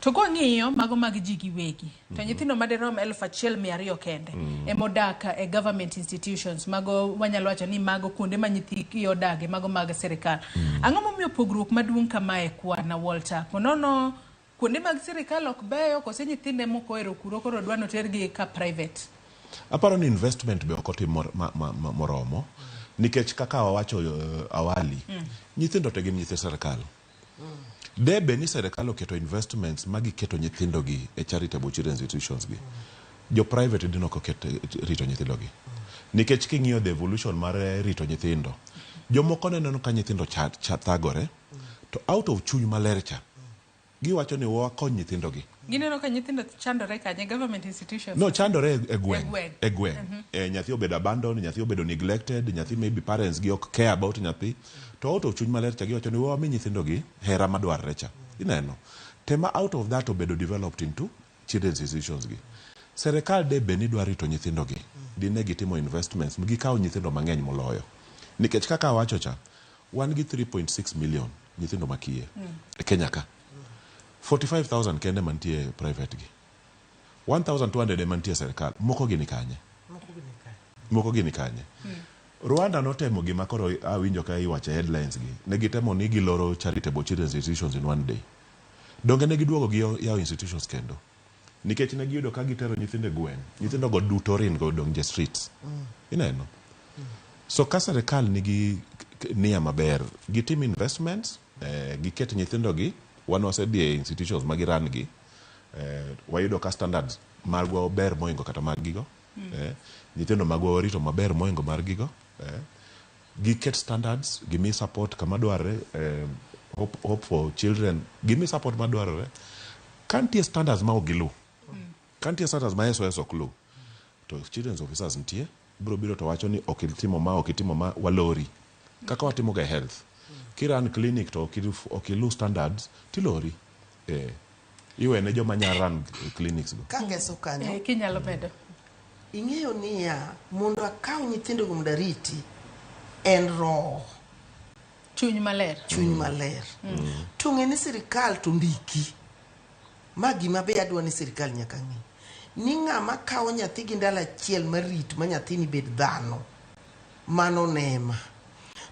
To kwang'iyo mago mag ji giwegi, to nyithindo madirom 1,200 kende emodak e government institutions, mago wanyalo wacho ni mago kuonde ma nyithi kiyo odage, mago mag sirikal. Ang'o momiyo pogruok maduong' kamae kwana Walter? Ponono kuonde mag sirikal ok beyo kose nyithinde mok ohero kuro koro dwa notergi ka private? Aparo ni investment be ok otim moromo nikech kaka wawacho awali, nyithindo te gin nyithi sirikal. Debe ni sirikal oketo investments ma giketo nyithindo gi e charitable children institutions gi. Jo private dine ok oket rito nyithindo gi. Nikech king'iyo the evolution mar rito nyithindo, jomoko neno ka nyithindo cha thagore, to out of chuny maler cha, giwacho ni wakony nyithindo gi. Gineno ka nyithindo chandore kanye government institutions? No, chandore e gweng'. E gweng'. E gweng'. Nyathi obedo abandoned, nyathi obedo neglected, nyathi maybe parents gi ok care about nyathi. To out of chuny maler cha giwacho ni wami nyithindo gi hera madwarre cha. Ineno? Tema out of that obedo developed into children's institutions gi. Serikal de be ni dwa rito nyithindo gi. Dine gitimo investments, gikawo nyithindo mang'eny moloyo. Nikech kaka awacho cha, wan gi 3.6 million nyithindo makiye e Kenya ka. 45,000 kende mantie private gi. 1,200 ema nitie e serikal. Moko gi ni kanye? Moko gi ni kanye? Rwanda notemo gima koro awinjo ka iwacho e headlines gi. Ne gitemo ni giloro charitable children's institutions in one day. Donge ne giduogo gi yawo institutions kendo. Nikech ne giyudo ka gitero nyithindo e gweng'. Nyithindo go duto ringo odong' je streets. Ineno? So ka serikal nigi nia maber, gitim investments, giket nyithindo gi, wan wasedhi e institutions ma giran gi, wayudo ka standards magwa ber moingo kata mag gigo. Nyithindo magwa warito maber moingo mar gigo. Giket standards, gimi support kama dwarre, hope for children, gimi support madwarore. Ka nitie standards ma ok gilu, ka nitie standards ma SOS ok lu, to children's officers nitie, biro biro to wacho ni ok itimo ma, ok itimo ma, walori. Kaka watimo ga e health. Kiran clinic to ok ilu standards, tilori. Iwene joma nya run clinics go. Kangeso kanyo. Kinyalo medo. Ing'eyo niya, mondo akaw nyithindo go mondo ariti, en roho. Chuny maler. Chuny maler. To ng'e ni sirikal to ndiki. Ma gima be adwa ni sirikal nyaka ng'e. Ni ng'ama kawo nyathi gi ndalo achiel marit ma nyathini bed dhano. Mano nema.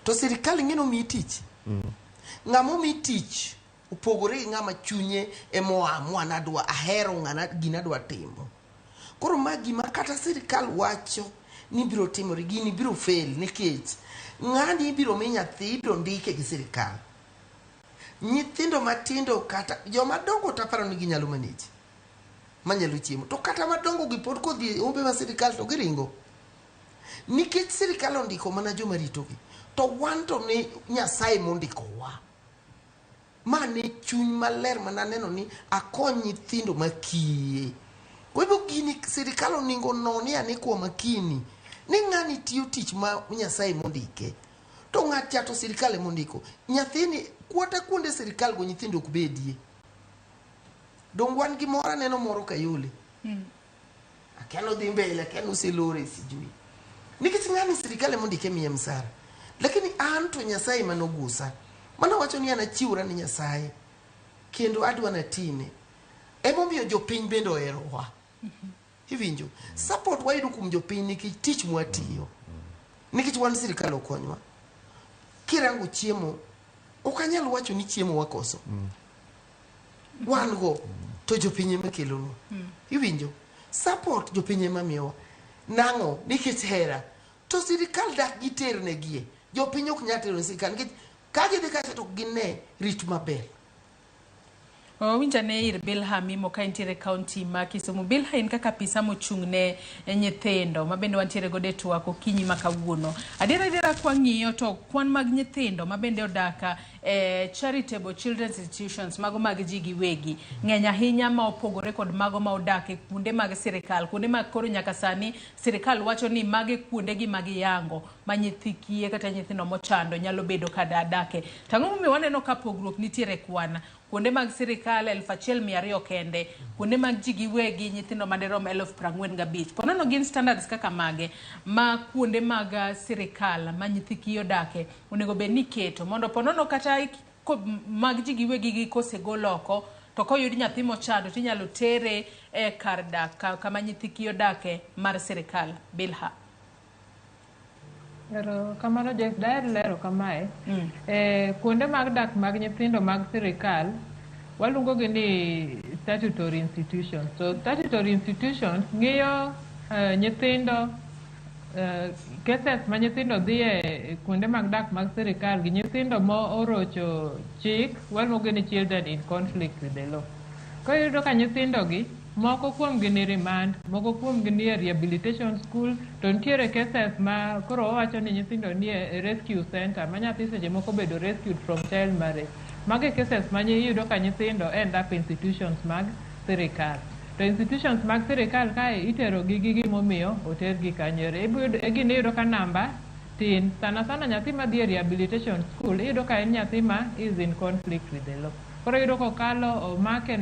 To sirikal ing'e ni omiyi tich. Ng'ama omiyi tich opogore gi ng'ama chunye emoamua nadwa ahero ng'ana gina adwa timo. Koro ma gima kata sirikal wacho ni biro timore, gini biro fail nikech Ng'ani ibiro mi nyathi, ibiro ndike gi sirikal. Nyithindo matindo kata joma dongo to aparo ni ginyalo manage. Manyalo chiemo. To kata madongo gi pod kodhi e hombe ma sirikal to giringo. Nikech sirikal ondiko mana joma ritogi. To wan to ne Nyasaye mondikowa. Ma ne chuny maler mananeno ni akony nyithindo makiye. Kwa hivyo gini sirikal oningo noni ane kwa makini ni ng'ani tiyo tich ma Nyasaye mondike. To ng'at cha to sirikal emondiko. Nyathini kwata kuonde sirikal go nyithindo ok bedie. Dong wan gi moro aneno moro Kayole. Akia nodhi mbele, akia noselore sijui. Nikech ng'ani sirikal emondike miye msara. Lakini an to Nyasaye manogusa. Mano wacho ni an achiwora ni Nyasaye. Kendo adwa natine. Emomiyo jopiny bende oherowa. Iwinjo? Support wayudo kuom jopiny nikech tich mwatiyo. Nikech wan sirikal okonywa. Kirango chiemo, ok anyal wacho ni chiemo wakoso. Wan go to jopiny ema kelonwa. Iwinjo? Support jopiny ema miyowa. Nang'o? Nikech hera. To sirikal dak giternegie. Jopiny ok nyal tero ne sirikal nikech ka gidhi kacha to ok gine rit maber. Wawinjo ane ir Bilha Mimo ka entiere kaunti ma Kisumu. Bilha in kaka apisa mochung' ne nyithindo ma bende wantiere godo e twak okinyi ma kawuono. Adiera adiera kwang'iyo to kwan mag nyithindo ma bende odak e charitable children's institutions mago mag ji giwegi ng'eny ahinya ma opogore kod mago ma odak e kuonde mag sirikal, kuonde ma koro nyaka sani sirikal wacho ni magi kuonde gi ma giyango ma nyithi kiye kata nyithindo mochando nyalo bedo ka dake. To ang'o momiyo waneno ka pogruok nitiere e kwan? Kuonde mag sirikal 1200 kende, kuonde mag ji giwegi nyithindo madirom 45,000. Ponono gin standards kaka mage ma kuonde mag sirikal ma nyithi kiye odake onego bed ni iketo mondo ponono kata mag ji giwegi gi kosegol oko to koyud nyathi mochando tinyalo tere e kar dak kama nyithi kiye odake mar sirikal. Bilha. Kamano Joyce, daher lero kamae. Kuonde mag dak mag nyithindo mag sirikal waluongo gi ni statutory institutions. So statutory institutions ng'iyo nyithindo cases ma nyithindo dhiye kuonde mag dak mag sirikal gi nyithindo mo orocho chik waluongo ni children in conflict with the law. Koro iyudo ka nyithindo gi moko kuom gi ni remand, moko kuom gi ni e rehabilitation school, to nitiere cases ma koro wawacho ni nyithindo ni e rescue center ma nyathi seche moko obedo rescued from child marriage. Mago e cases ma iyudo ka nyithindo end up institutions mag sirikal. To institutions mag sirikal kae itero gi gi gimomiyo otergi kanyo. E gini iyudo ka namba tin. Sana sana nyathi madhi e rehabilitation school iyudo ka en nyathi ma is in conflict with the law. Koro iyudo kokalo omake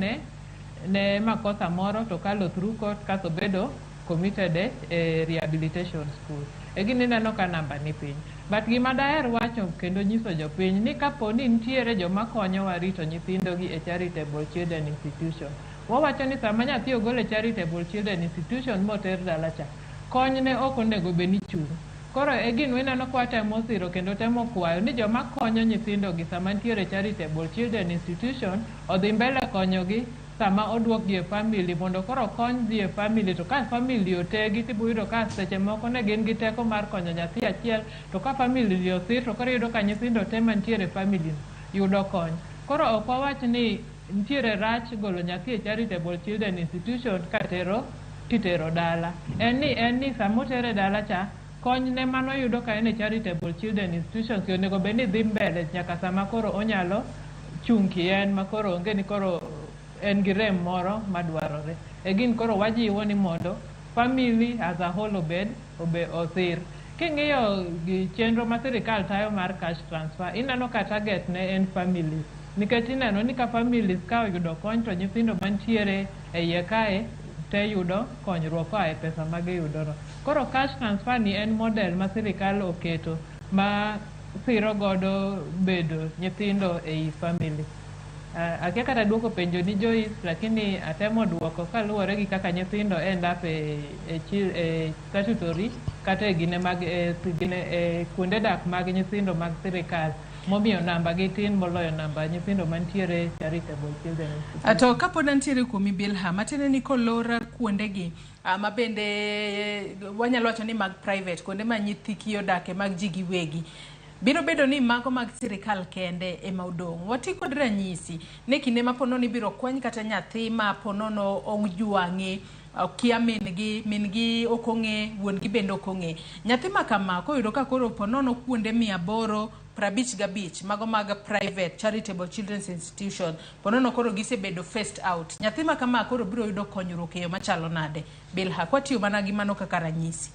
ne makosa moro to kalo through court kasto bedo committed e rehabilitation school. E gini ineno ka namba ni piny. But gima daher wacho kendo nyiso jopiny ni kapo ni nitiere joma konyowa rito nyithindo gi e charitable children institution. Wawacho ni sama nyathi ogol e charitable children institution moter dala cha, kony ne ok onego bed ni chung'. Koro e gino ineno ka watemo siro kendo temo kwayo ni joma konyo nyithindo gi sama nitiere charitable children institution odhi mbele konyogi sama oduokgi e family mondo koro kony dhi e family to ka family otegi tibiro yudo ka seche moko ne gin gi teko mar konyo nyathi achiel to ka family osir to koro iyudo ka nyithindo te mantiere e family yudo kony. Koro ok wawach ni nitiere rach golo nyathi e charitable children institution katero kitero dala. En ni sama otere dala cha kony ne manoyudo ka en e charitable children institutions onego bed ni dhi mbele nyaka sama koro onyalo chung' kien ma koro onge ni koro en gi rem moro madwarore. E gin koro wajiwo ni mondo family as a whole obed obe osir. King'iyo gi chenro ma sirikal tayo mar cash transfer, ineno ka target ne en families. Nikech ineno ni ka families ka oyudo kony to nyithindo mantiere e iye kae te yudo konyruok koa e pesa ma giyudono. Koro cash transfer ni en model ma sirikal oketo ma siro godo bedo nyithindo ei family. Akia kata duoko penjo ni Joyce, lakini atemo duoko kaluwore gi kaka nyithindo end up e statutory kata e gine mag e, gine, e kuonde dak mag nyithindo mag sirikal. Momiyo namba gi tin moloyo namba nyithindo mantiere charitable children institution. To kapod antiere kuomi Bilha, matiende ni kolor kuondegi ma bende wanyalo wacho ni mag private, kuonde ma nyithi kiye odake mag ji giwegi, biro bedo ni mago mag sirikal kende ema odong'. Wati kod ranyisi ne kinde ma ponono ibiro kwany kata nyathi ma ponono ojwang'e, okia min-gi, min-gi ok ong'e, wuon-gi bende ok ong'e. Nyathi ma kama koyudo ka koro ponono kuonde 855 mago mag private charitable children's institution, ponono koro gisebedo phased out. Nyathi ma kama koro biro yudo konyruok e yo machalo nade? Bilha, kwatiyo mana gi mano kaka ranyisi.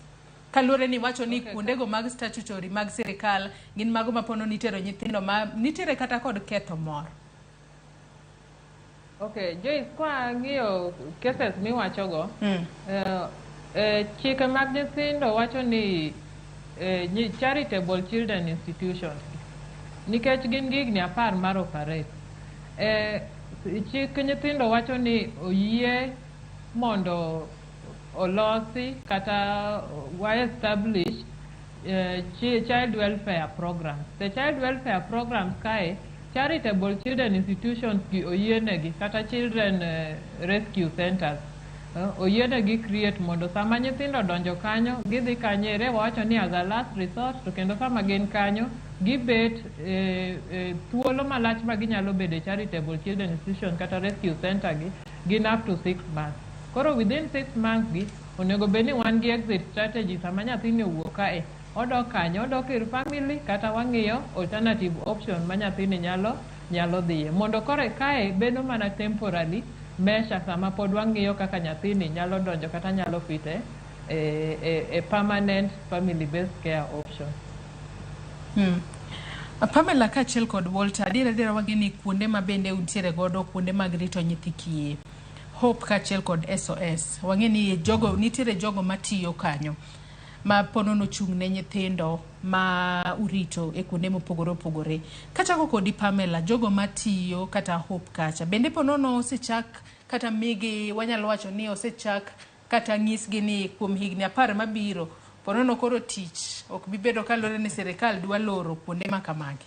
Kaluwore ni wacho ni kuondego mag statutory mag sirikal gin mago ma pono nitero nyithindo ma nitiere kata kod ketho moro. Okay, Joyce, kwa ng'iyo cases miwachogo, chike mag nyithindo wacho ni charitable children institutions nikech gin gi higni 10 mar operate. Chik nyithindo wacho ni oyie mondo olosi kata wa establish child welfare programs. The child welfare programs kae, charitable children institutions gi oyienegi kata children rescue centers oyienegi create mondo sama nyithindo donjo kanyo, gidhi kanyo ere wawacho ni as a last resort, to kendo sama gin kanyo gibet thuolo malach ma ginyalo bedo e charitable children institution kata rescue center gi gin up to 6 months. Koro within 6 months gi onego bed ni wan gi exit strategy sama nyathini owuok kae odok kanyo, odok ir family kata wang'iyo alternative option ma nyathini nyalo dhiye mondo kore kae bedo mana temporary measure sama pod wang'iyo kaka nyathini nyalo donjo kata nyalo fit e permanent family based care option. Pamela kaachiel kod Walter, adier adiera wang'e ni kuonde ma bende untiere godo kuonde mag rito nyithi kiye, Hope kaachiel kod SOS, wang'e ni jogo nitiere jogo matiyo kanyo ma ponono ochung' ne nyithindo ma urito e kuonde mopogore opogore. Kachako kodi Pamela, jogo matiyo kata Hope kacha, bende ponono osechak kata migi, wanyalo wacho ni osechak kata nyisgi ni kuom higni 10 mabiro, ponono koro tich ok bi bedo kaluwore ni sirikal dwa loro kuonde ma kamagi.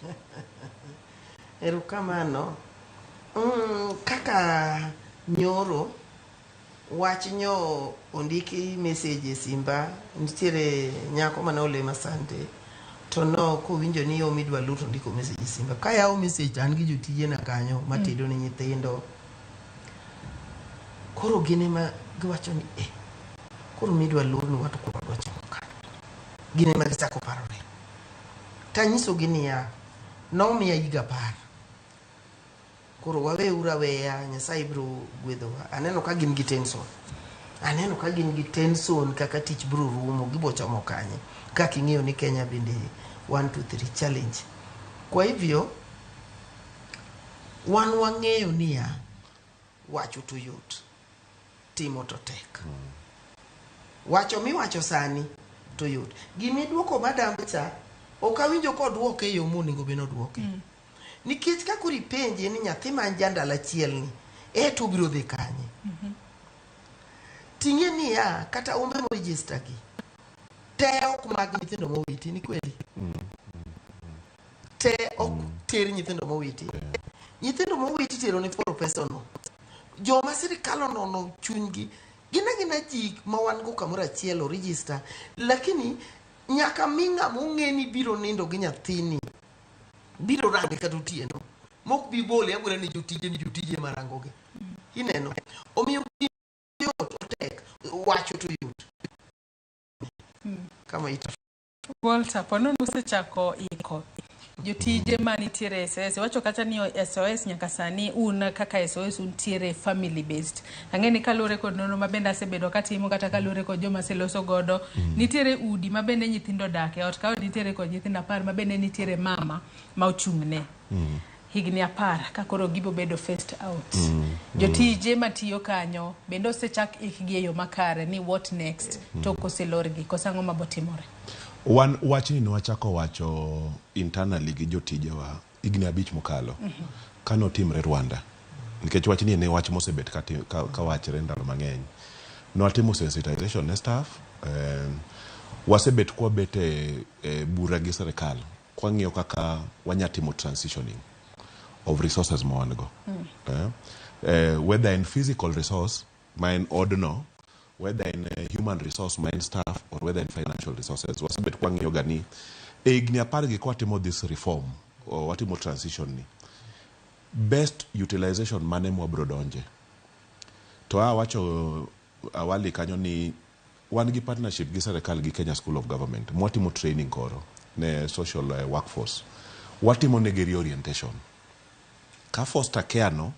Erokamano. Kaka nyoro wach nyo ondiki message e simba, nitiere nyako mane olima Sunday to no kowinjo ni yo midwa luw to ondiko message e simba. Kayawo message to an gi jotijena kanyo matedo ne nyithindo. Koro gin ema giwacho ni koro midwa lornwa to koro wadwa chomo kanye. Gin ema gichako parore. Tanyisogi niya, nomiya higa 10. Koro waweuru aweya, Nyasaye biro gwedhowa. Aneno ka gin gi tension. Aneno ka gin gi tension kaka tich biro rumo, gibo chomo kanye. Kaka ing'eyo ni Kenya bende 1 2 3 challenge. Kwa hivyo, wan wang'eyo niya, wacho to yot, timo to tek. Wacho miwacho sani to yot. Gimiduoko madam cha, ok awinjo koduoke e yo monego bed noduoke. Nikech ka koro ipenje ni nyathi man jandala achiel ni, to obiro dhi kanye? Ting'e niya, kata ombe moregister gi, te ok mag nyithindo mowiti, ni kweli? Te ok ter nyithindo mowiti. Nyithindo mowiti tero ne professor no. Joma sirikal onono chunygi, gin agina ji ma wan go kamoro achiel o register, lakini nyaka mi ng'ama ong'e ni biro nindo gi nyathini, biro range kata otieno, mok bi bole abola ni jotije marangogi. Ineno? Omiyo yot otek, wacho to yot. Kama ita. Walter, ponono usechako iko jotije manitiere SOS, wacho kata ni SOS nyaka sani un kaka SOS untiere family based. Ang'e ni kaluwore kod nonro ma bende asebedo katimo kata kaluwore kod joma aseloso godo, nitiere udi ma bende nyithindo odak e ot ka ot nitiere kod nyithindo 10 ma bende nitiere mama ma ochung'ne. Higni 10 ka koro gibo bedo phased out. Jotije matiyo kanyo bende osechak ikgi e yo makare ni what next to koselorgi, koso ang'o mabotimore? Wan wachni ne wachako wacho internally gi jotijewa higni 5 mokalo kanotimre Rwanda. Nikech wachni ne wach mosebet ka wachre ndalo mang'eny. Nwatimo sensitization ne staff, wasebet kwabet e bura gi sirikal. kwang'iyo kaka wanya timo transitioning of resources ma wan go. Whether in physical resource ma en odno, whether in human resource ma en staff, or whether in financial resources. Wasebet kwang'iyo ga ni e higni 10 gi kwatimo this reform or watimo transition ni, best utilization mane mwabro donje. To awacho awali kanyo ni wan gi partnership gi serikal gi Kenya School of Government mwatimo training koro ne social workforce. Watimo negi reorientation ka foster care no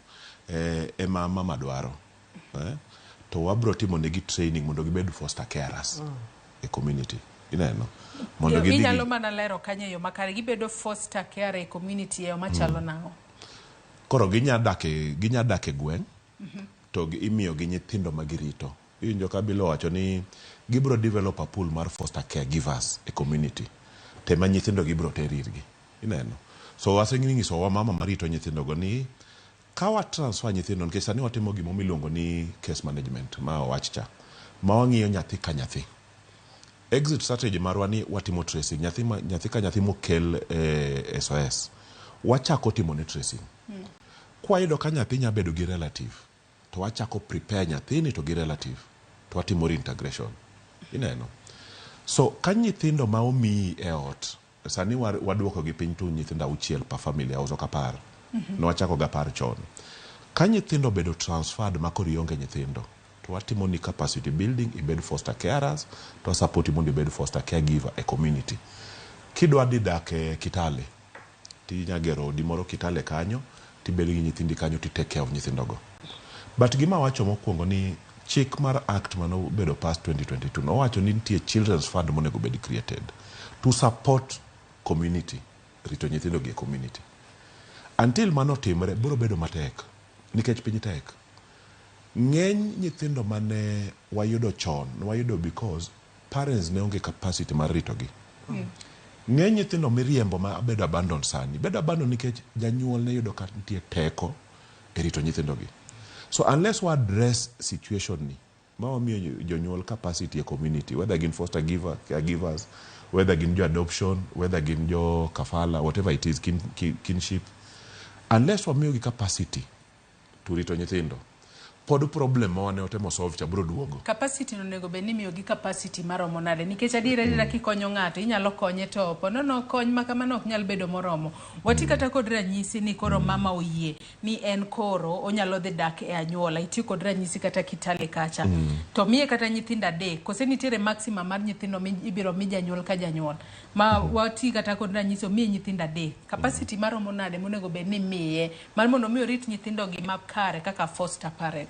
ema mama dwaro, to wabro timo negi training mondo gibed foster carers e community. Ineno, mondo gidhi Inyalo mana lero kanyo e yo makare, gibedo foster care e community e yo machalo nang'o? Koro ginya dak e gweng' to imiyo gi nyithindo ma girito. Iwinjo ka Bilo wacho ni gibro develop a pool mar foster caregivers e community tema nyithindo gibro ter irgi. Ineno, so waseng'iso wa mama marito nyithindo go ni ka wa transfer nyithindo, nikech sani watimo gimo miluongo ni case management ma owach cha, ma wang'iyo nyathi ka nyathi. Exit strategy marwa ni watimo tracing nyathi, nyathi ka nyathi mokel e SOS, wachako timo ne tracing. Kwayudo ka nyathi nya bedo gi relative, to wachako prepare nyathini to gi relative to watimo reintegration. Ineno, so ka nyithindo ma omiyi e ot sani waduoko gi piny to nyithindo 6 per family house, ok 10. Nwachako ga 10 chon. Ka nyithindo obedo transferred ma koro ionge nyithindo, to watimo ni capacity building, ibed foster carers, to support mondo ibed foster caregiver e community. Kidwa dhi dak e Kitale, tinya gero odi moro Kitale kanyo, tibedo gi nyithindi kanyo, ti take care of nyithindogo. But gima wacho mokwongo ni chik mar act manobedo passed 2022 nowacho ni nitie children's fund monego bed created to support community rito nyithindo gi e community. Until mano timre, biro bedo matek nikech piny tek. Ng'eny nyithindo mane wayudo chon wayudo because parents ne onge capacity mar ritogi. Ng'eny nyithindo miriembo ma bedo abandon sani bedo abandon nikech janyuol ne yudo ka nitie teko e rito nyithindogi. So unless wa address situation ni ma wamiyo jonyuol capacity e community, whether gin foster giver, caregivers, whether gin jo adoption, whether gin jo kafala, whatever it is, kinship, unless wamiyogi capacity to rito nyithindo, pod problem ma wane otemo solve cha biro duogo. Capacity no onego bed ni imiyogi capacity maromo nade? Nikech adier adiera, kikonyo ng'ato inyalo konye, to ponono kony ma kamano ok nyal bedo moromo. Wati kata kod ranyisi ni koro mama oyie ni en koro onyalo dhi dak e anyuola, itiyo kod ranyisi kata Kitale kacha, to miye kata nyithindo 3, kose nitiere maximum mar nyithindo mi ibiro mi janyuol ka janyuol? Ma wati kata kod ranyisi, omiye nyithindo 3, capacity maromo nade monego bed ni miye mar mondo mi orit nyithindo gi makare kaka foster parent?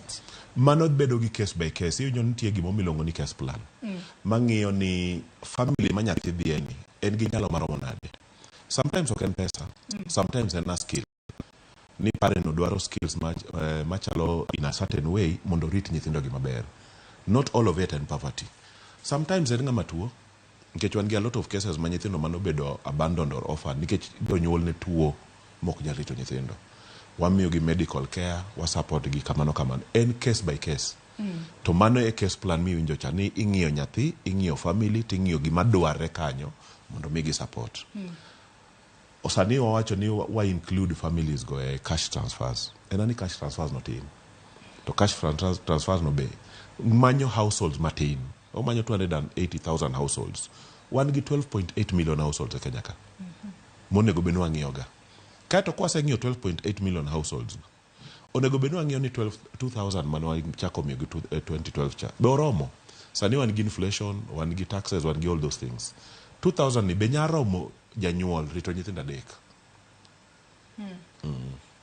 Mano bedo gi case by case. Iwinjo, nitie gimo miluongo ni case plan mang'iyo ni family ma nyathi dhiye ni en gi nyalo maromo nade. Sometimes ok en pesa, sometimes en a skill ni parent no dwaro skills machalo in a certain way mondo orit nyithindo gi maber. Not all of it en poverty. Sometimes en ng'ama tuo, nikech wan gi a lot of cases ma nyithindo manobedo abandoned or orphaned nikech jonyuol ne tuo mok nyal rito nyithindo. Wamiyogi medical care, wa support gi kamano kamano. En case by case. To mano e case plan miwinjo cha ni ing'iyo nyathi, ing'iyo family, ting'iyo gima dwarre kanyo mondo migi support. Sani wawacho ni wa include families go e cash transfers. En ani cash transfers no tin, to cash transfers no be manyo households matin. Omanyo 280,000 households. Wan gi 12.8 million households e Kenya ka monego bed ni wang'iyoga. Kaeto kwaseng'iyo 12.8 million households, onego bed ni wang'iyo ni 12 2000 mane wachako miyogi 2012 cha be oromo. Sani wan gi inflation, wan gi taxes, wan gi all those things. 2000 ni be nya romo janyuol rito nyithindo 3?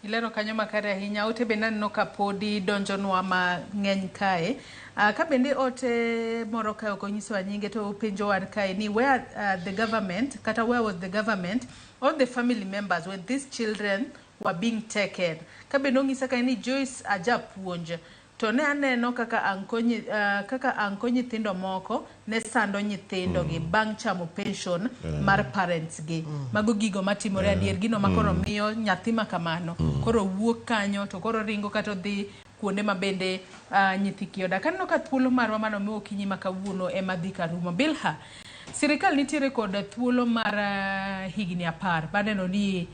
Ilero kanyo makare ahinya. Ote bende aneno ka podi donjonwa mang'eny kae. Ka bende ote moro kae ok onyisowa nyinge, to penjowa kae ni where the government kata where was the government or the family members when these children were being taken? Ka bende onyisa kae ni Joyce ajapuonj, to ne aneno kaka anko nyithindo moko ne sando nyithindo gi bang' chamo pension mar parents gi. Mago gigo matimore adier, gino ma koro miyo nyathi ma kamano koro wuok kanyo to koro ringo kata odhi kuonde ma bende nyithi kiye odak. Aneno ka thuolo marwa mano mi okinyi ma kawuono ema dhi karumo. Bilha, Sirikal nitiere kod thuolo mar higni 10 mar neno ni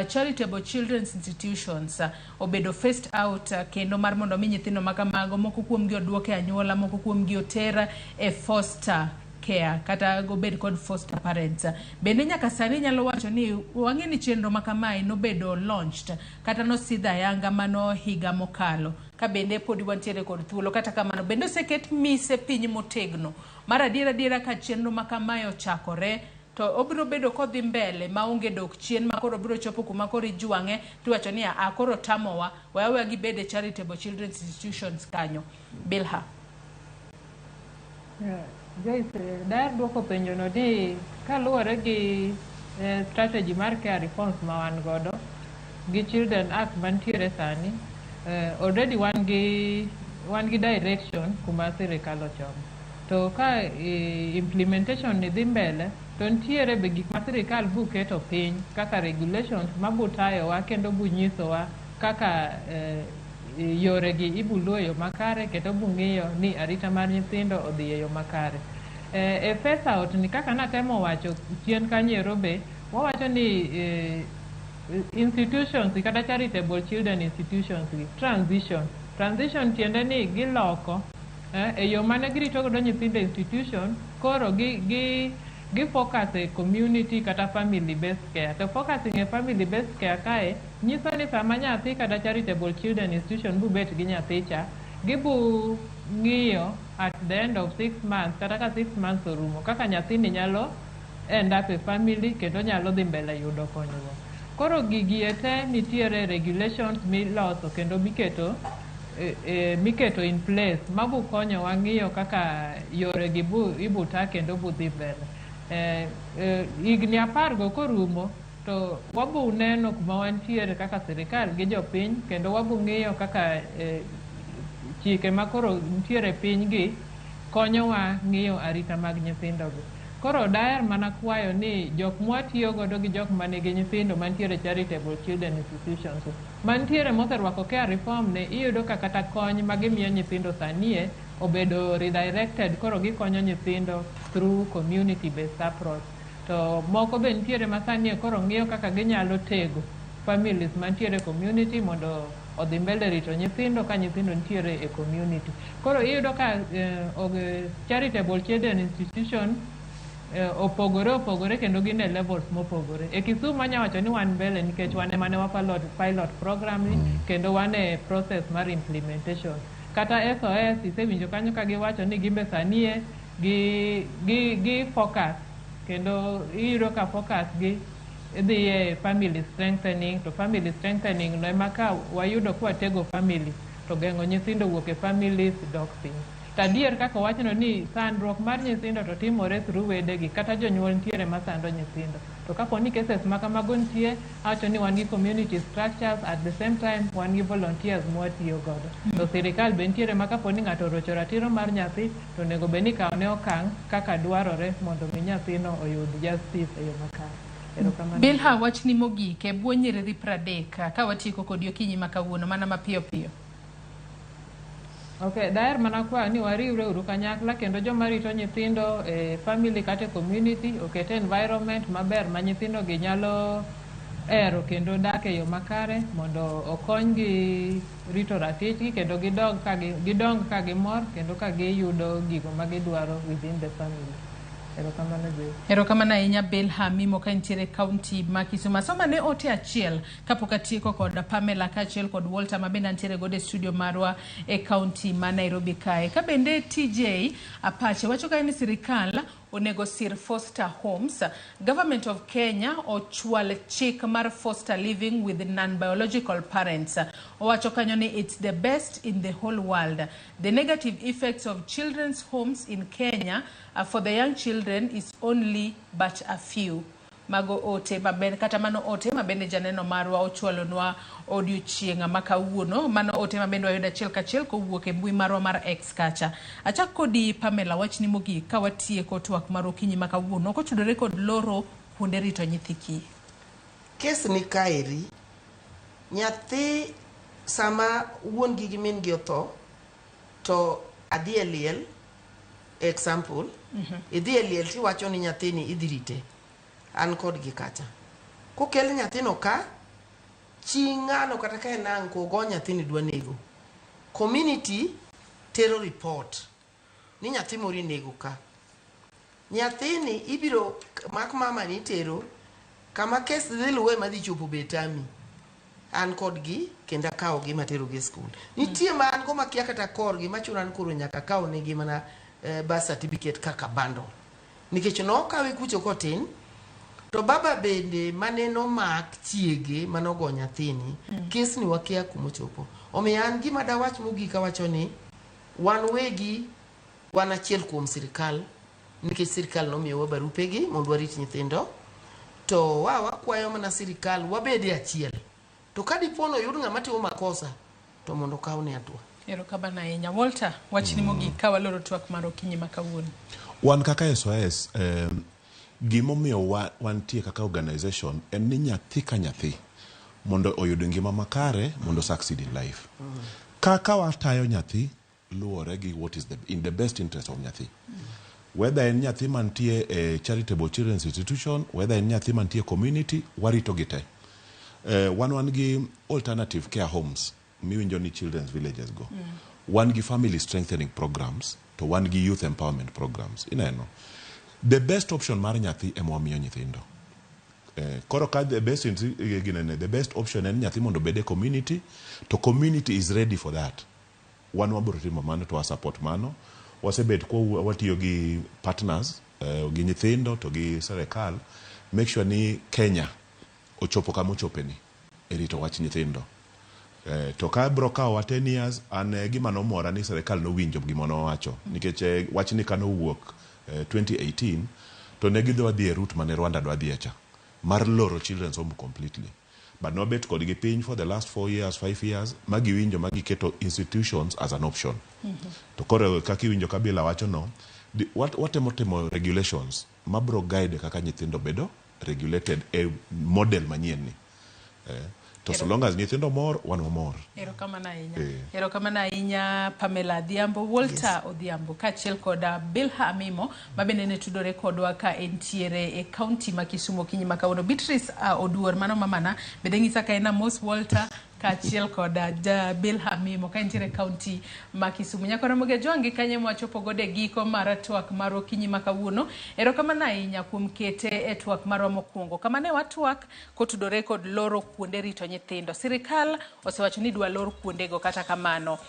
charitable children's institutions obedo phased out, kendo mar mondo mi nyithindo makamago moko kuomgi oduok e anyuola, moko kuomgi oter e foster care kata obed kod foster parents. Bende nyaka sani nyalo wacho ni wang'e ni chenro ma kamae nobedo launched kata nosidh ayanga mano higa mokalo, ka bende podi wantiere kod thuolo. Kata kamano, bende oseket mise piny motegno mar adiera adiera ka chenro ma kamae ochakore to obiro bedo kodhi mbele maonge dok chien, ma koro biro chopo kuma koro ijwang'e tiwacho ni a koro tamowa, we aweya gibed e charitable children's institutions kanyo. Bilha. Yeah. Joyce, daher duoko penjono ni kaluwore gi strategy mar care reforms ma wan godo gi Children Act mantiere sani, already wan gi direction kuma sirikal ochomo. To ka implementation ni dhi mbele, to nitiere be gik ma sirikal buketo piny kaka regulations mabutayowa kendo bunyisowa kaka yoregi ibuluo e yo makare kendo bung'iyo ni arita mar nyithindo odhi e yo makare. E phase out ni, kaka natemo wacho chien kanyo ero, be wawacho ni institutions kata charitable children institutions gi transition tiende ni giloko e yo mane girito godo nyithindo e institution, koro gi focus e community kata family based care. To focusing e family based care kae nyiso ni sama nyathi kata charitable children institution bubet gi nyathi cha, gibu ng'iyo at the end of 6 months kata ka 6 months orumo kaka nyathini nyalo end up e family kendo nyalo dhi mbele yudo konyruok. Koro gigi e te nitiere regulations miloso kendo miketo in place mabu konyowa ng'iyo kaka yore gi bu ibuta kendo budhi mbele. Higni 10 go korumo to wabu neno kuma wantiere kaka sirikal gi jopiny, kendo wabu ng'iyo kaka chike makoro nitiere e piny gi konyowa ng'iyo arita mag nyithindo gi. Koro daher mana kwayo ni jok mwatiyo godo gi jok manigi nyithindo mantiere charitable children institutions mantiere moserwako care reform ni, iyudo ka kata kony magimiyo nyithindo sanie obedo redirected, koro gikonyo nyithindo through community based approach. To moko be nitiere ma sani koro ng'iyo kaka ginyalo tego families mantiere e community mondo odhi mbele rito nyithindo ka nyithindo nitiere e community. Koro iyudo ka charitable children institution opogore opogore kendo gin e levels mopogore. E Kisumu anya wacho ni wan mbele nikech wan ema ne wa pilot program ni kendo wan e process mar implementation. Kata SOS isewinjo kanyo ka giwacho ni gimbe sani e gi focus, kendo iyudo ka focus gi dhi e family strengthening. To family strengthening no ema ka wayudo kwatego family to geng'o nyithindo wuok e families dok piny. To adier kaka wachno ni sandruok mar nyithindo to timore through wedegi kata jonyuol nitiere masando nyithindo. To kapo ni cases ma kamago nitie, awacho ni wan gi community structures, at the same time wan gi volunteers mwatiyo godo. To sirikal be nitiere ma kapo ni ng'ato orocho ratiro mar nyathi, to onego bed ni ikawo okang' kaka dwarore mondo mi nyathino oyud justice e yo makare. Erokamano. Bilha, wachni mogik e bwo nyiriri 30 ka watieko kodi okinyi ma kawuono mana mapiyo piyo. Ok, daher mana kwayo ni wariwre uru kanyakla kendo joma rito nyithindo e family kata e community oket environment maber ma nyithindo gi nyalo hero kendo dak e yo makare mondo okonygi rito ratichgi kendo gidong ka gimor kendo ka giyudo gigo ma gidwaro within the family. Erokamano, Joyce. Erokamano ahinya, Bilha Mimo, ka nitiere e kaunti ma Kisumu. Asoma ne ote achiel kapok atieko kod Pamela kaachiel kod Walter ma bende antiere godo e studio marwa e kaunti ma Nairobi kae. Ka bende TJ Apache wacho kae ni sirikal onego sir foster homes. Government of Kenya ochwal chik mar foster living with non-biological parents. Owacho kanyo ni it's the best in the whole world. The negative effects of children's homes in Kenya for the young children is only but a few. Mago ote maben kata mano ote mabende janeno marwa ochwalonwa odiochieng' ma kawuono. Mano ote mabende wayudo achiel kachiel kowuok e mbui marwa mar X kacha. Achak kodi, Pamela, wachni mogik ka watieko twak mar okinyi ma kawuono kotudore kod loro kuonde rito nyithi kiye. Kes ni kaeri, nyathi sama wuon gi gi min gi otho to adhi e liel, example. Idhi e liel tiwacho ni nyathini idhi rite. An kodgi kacha. Kokel nyathino ka, chi ng'ano kata ka en anko go nyathini dwa nego. Community tero report ni nyathi moro inego ka. Nyathini ibiro mak mama ni itero kama kes dhi luwe madhi chopo be tami. An kodgi kendo akawogi materogi e skul. Nitie ma an go makia kata korgi machuna ni koro nyaka akaw negi mana birth certificate kaka bundle. Nikech nokawe kucho kotin, to baba bende mane nomak chiege manogo nyathini, kes ni wakia kumochopo. Omiyo an gima dawach mogik awacho ni wan wegi wan achiel kuom sirikal nikech sirikal nomiyowa barupegi mondo warit nyithindo to wa wakwayo mana sirikal wabede achiel to ka dipo ni oyud ng'ama timo makosa to mondo okawne hatua. Erokamano ahinya. Walter, wachni mogik ka waloro twak mar okinyi ma kawuono. Wan kaka SOS, gimomiyo wantie kaka organization en ni nyathi ka nyathi mondo oyud ngima makare mondo succeed in life. Kaka watayo nyathi luwore gi what is in the best interest of nyathi. Whether en nyathi mantie e charitable children's institution, whether en nyathi mantie community, warito gi te. Wan gi alternative care homes miwinjo ni children's villages go. Wan gi family strengthening programs to wan gi youth empowerment programs. Ineno. The best option mar nyathi ema wamiyo nyithindo. Koro ka the best ginene, the best option en nyathi mondo obed e community, to community is ready for that. Wan wabiro timo mano to wa support mano. Wasebet kwa watiyo gi partners, gi nyithindo to gi serikal, make sure ni Kenya ochopo kama ochopeni e rito wach nyithindo. To ka bro kawowa 10 years, an gima nomora ni serikal nowinjo gima nowacho. Nikech wachni kanowuok 2018, to ne gidwa dhi e route mane Rwanda dwa dhiye cha, mar loro children's home completely. But nobet kodgi piny for the last 4 years, 5 years, ma giwinjo ma giketo institutions as an option. To koro kaka iwinjo Kabila wacho no, watemo timo regulations mabro guide kaka nyithindo bedo regulated e model manyien ni. To so long as nyithindo mor, wan wamor. Erokamano ahinya. Erokamano ahinya Pamela Adhiambo, Walter Odhiambo kaachiel kod Bilha Amimo ma bende ne tudore kodwa ka entiere e kaunti ma Kisumu okinyi ma kawuono. Beatrice Oduor mano mamana bende ng'isa ka en Amos Walter kaachiel kod Bilha Amimo ka entiere e kaunti ma Kisumu. Nyakora Ramogi Ajwang' gi kanyo mwachopo godo e giko mar twak mar okinyi ma kawuono. Erokamano ahinya kuom kete e twak marwa mokwongo. Kama ne watwak kotudore kod loro kuonde rito nyithindo. Sirikal osewacho ni dwa lor kuondego, kata kamano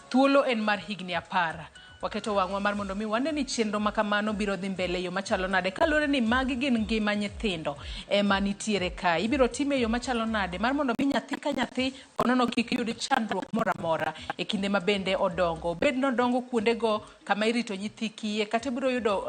thuolo en mar higni 10. Waketo wang'wa mar mondo mi wane ni chenro ma kamano biro dhi mbele e yo machalo nade, kaluwore ni magi gin ngima nyithindo ema nitiere ka. Ibiro time e yo machalo nade mar mondo mi nyathi ka nyathi ponono kik yud chandruok moro amora e kinde ma bende odongo. Obed nodongo kuondego kama irito nyithi kiye, kata ibiro yudo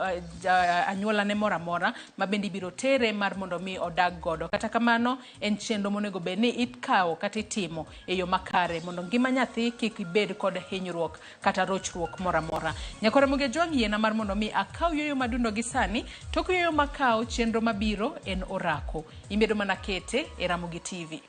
anyuolane moro amora ma bende ibiro tere mar mondo mi odag godo. Kata kamano en chenro monego bed ni ikawo kata itimo e yo makare mondo ngima nyathi kik bed kod hinyruok kata rochruok moro amora. Nyakora Ramogi Ajwang' yiena mar mondo mi akaw yueyo madundo gi sani, tok yueyo makawo chenro mabiro en orako. Imedo mana kete e Ramogi TV.